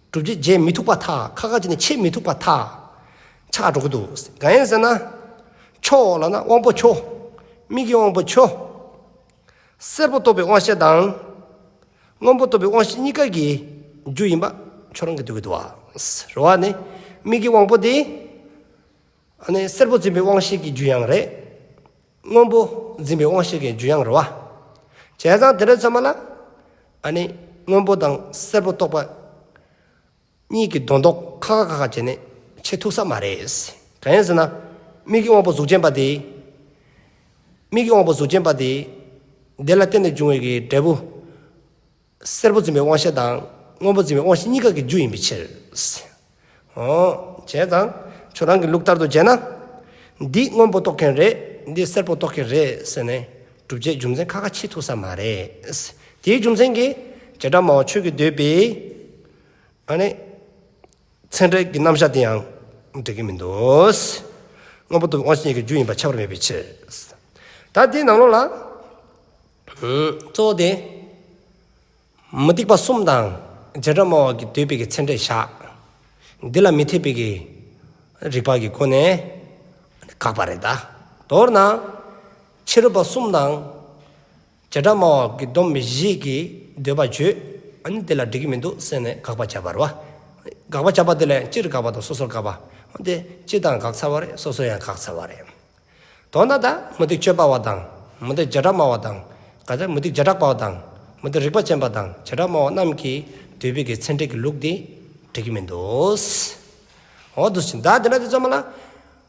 སྒྲུབ་བྱེད་འབྱེད་མི་ཐུབ་པར་ཐལ། ཁ་ཁ་བྱས་ནས་ཕྱེ་མི་ཐུབ་པར་ཐལ། ཆགས་འགྲོ་གི་འདུག། གང་ཡིན་ཟེར་ན། ཆོས་ལབ་ན་དབང་པོ་ཆོས། མིག་གི་དབང་པོ་ཆོས། སེར་པོ་རྟོགས་པའི་དབང་ཤེས་དང་། སྔོན་པོ་རྟོགས་པའི་དབང་ཤེས་གཉིས་ཀ་གི་རྒྱུ་ཡིན་པ་ཁྱོད་རང་གིས་འདོད་ཀྱི་འདུག་བ། རེད་བ། ནི་མིག་གི་དབང་པོ་དེ། ཨ་ནི་སེར་པོ་འཛིན་པའི་དབང་ཤེས་ཀྱི་རྒྱུ་ཡང་རེད། སྔོན་པོ་འཛིན་པའི་དབང་ཤེས་ཀྱི་རྒྱུ་ཡང་རེད་བ། བྱས་ཙང་དེ་འདྲ་ཚང་མ་ལ། ཨ་ནི་སྔོན་པོ་དང་སེར་པོ་རྟོགས་པ་གཉིས་ཀྱི་དོན་ལྡོག་ཁ་ཁ་ཁ་ཁ་བྱས་ནས་ཕྱེ་ཐུབ་ས་མ་རེད། གང་ཡིན་ཟེར་ན། མིག་གི་དབང་པོ་གཟུགས་ཅན་པ་དེ། མིག་གི་དབང་པོ་གཟུགས་ཅན་པ་དེ། དེ་ལ་བརྟེན་ནས་བྱུང་བའི་གི་འབྲས་བུ། སེར་པོ་འཛིན་པའི་དབང་ཤེས་དང་སྔོན་པོ་འཛིན་པའི་དབང་ཤེས་གཉིས་ཀ་གི་རྒྱུ་ཡིན་པའི་ཕྱིར། འོ། བྱས་ཙང་ཁྱོད་རང་གི་ལུགས་ལྟར་དུ་བྱས་ན། འདི་སྔོན་པོ་རྟོགས་མཁན་རེད། འདི་སེར་པོ་རྟོགས་མཁན་རེད་ཟེར་ནས་སྒྲུབ་བྱེད་རྒྱུ་མཚན་ཁ་ཁ་ཕྱེ་ཐུབ་ས་མ་རེད། དེའི་རྒྱུ་མཚན་གྱིས་བྱེ་བྲག་སྨྲ་བ་ཆོས་ཀྱིས་བསྡུས་པའི། ཨ་ནི། ཚད་འབྲས་ཀྱི་རྣམ་གཞག་དེ་ཡང་འགྲིག་གི་མི་འདུག། སྔོན་པོ་རྟོགས་པའི་དབང་ཤེས་གཉིས་ཀྱི་རྒྱུ་ཡིན་པ་ཁྱད་པར་མེད་པའི་ཕྱིར། ད་དེའི་ནང་ལོགས་ལ། གཙོ་བོ་དེ། མུ་སྟེགས་པ་གསུམ་དང་བྱེ་བྲག་སྨྲ་བ་གིས་བསྡུས་པའི་གི་ཚད་འབྲས་བཞག། འདི་ལ་མི་འཐད་པའི་གི་རིགས་པ་གི་སྒོ་ནས་དགག་པ་རེད་ད། མདོར་ན། ཕྱི་རོལ་པ་གསུམ་དང་བྱེ་བྲག་སྨྲ་བ་གི་སྡོམ་བཞི་གི་འདོད་པ་བརྗོད། ཨ་ནི་དེ་ལ་འགྲིག་གི་མི་འདུག་ཟེར་ནས་དགག་པ་བྱས་པ་རེད་བ། དགག་པ་བྱས་པ་དེ་ལ་སྤྱིར་དགག་པ་དང་སོ་སོར་དགག་པ། འོ་དེ་སྤྱི་དང་དགག་ཚར་བ་རེད། སོ་སོ་ཡང་དགག་ཚར་བ་རེད། མདོར་ན་ད་མུ་སྟེགས་དཔྱོད་པ་བ་དང་། མུ་སྟེགས་བྱེ་བྲག་སྨྲ་བ་དང་། ག་ཚད་མུ་སྟེགས་བྱེ་བྲག་པ་བ་དང་། མུ་སྟེགས་རིག་པ་ཅན་པ་དང་བྱེ་བྲག་སྨྲ་བ་རྣམས་ཀྱིས་འདོད་པའི་གི་ཚད་འབྲས་ཀྱི་ལུགས་འདི་འགྲིག་གི་མི་འདུག། འོ་འདུག་ཟེར་ད་དེ་འདྲ་དེ་ཚང་མ་ལ།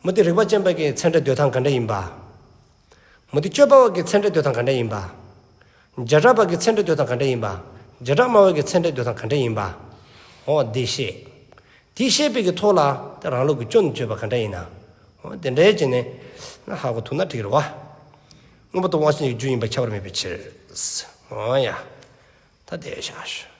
མུ་སྟེགས་རིག་པ་ཅན་པ་གི་ཚད་འབྲས་འདོད་སྟངས་ག་འདྲ་ཡིན་པ། མུ་སྟེགས་དཔྱོད་པ་བ་གི་ཚད་འབྲས་འདོད་སྟངས་ག་འདྲ་ཡིན་པ། བྱེ་བྲག་པ་གི་ཚད་འབྲས་འདོད་སྟངས་ག་འདྲ་ཡིན་པ། བྱེ་བྲག་སྨྲ་བ་གི་ཚད་འབྲས་འདོད་སྟངས་ག་འདྲ་ཡིན་པ། འོ་འདི་ཤེས། དེ་ཤེས་པའི་གི་ཐོག་ལ་དེ་རང་ལུགས་ཀྱི་སྐྱོན་བརྗོད་པ་ག་འདྲ་ཡིན་ན། འོ་དེ་འདྲའི་བྱས་ནས་ཧ་གོ་ཐུབ་ན་འགྲིག་རེད་བ། སྔོན་པོ་རྟོགས་དབང་ཤེས་ཀྱི་རྒྱུ་ཡིན་པ་ཁྱད་པར་མེད་པའི་ཕྱིར། འོ་ཡ། ད་དེ་བཞག་ཞུ།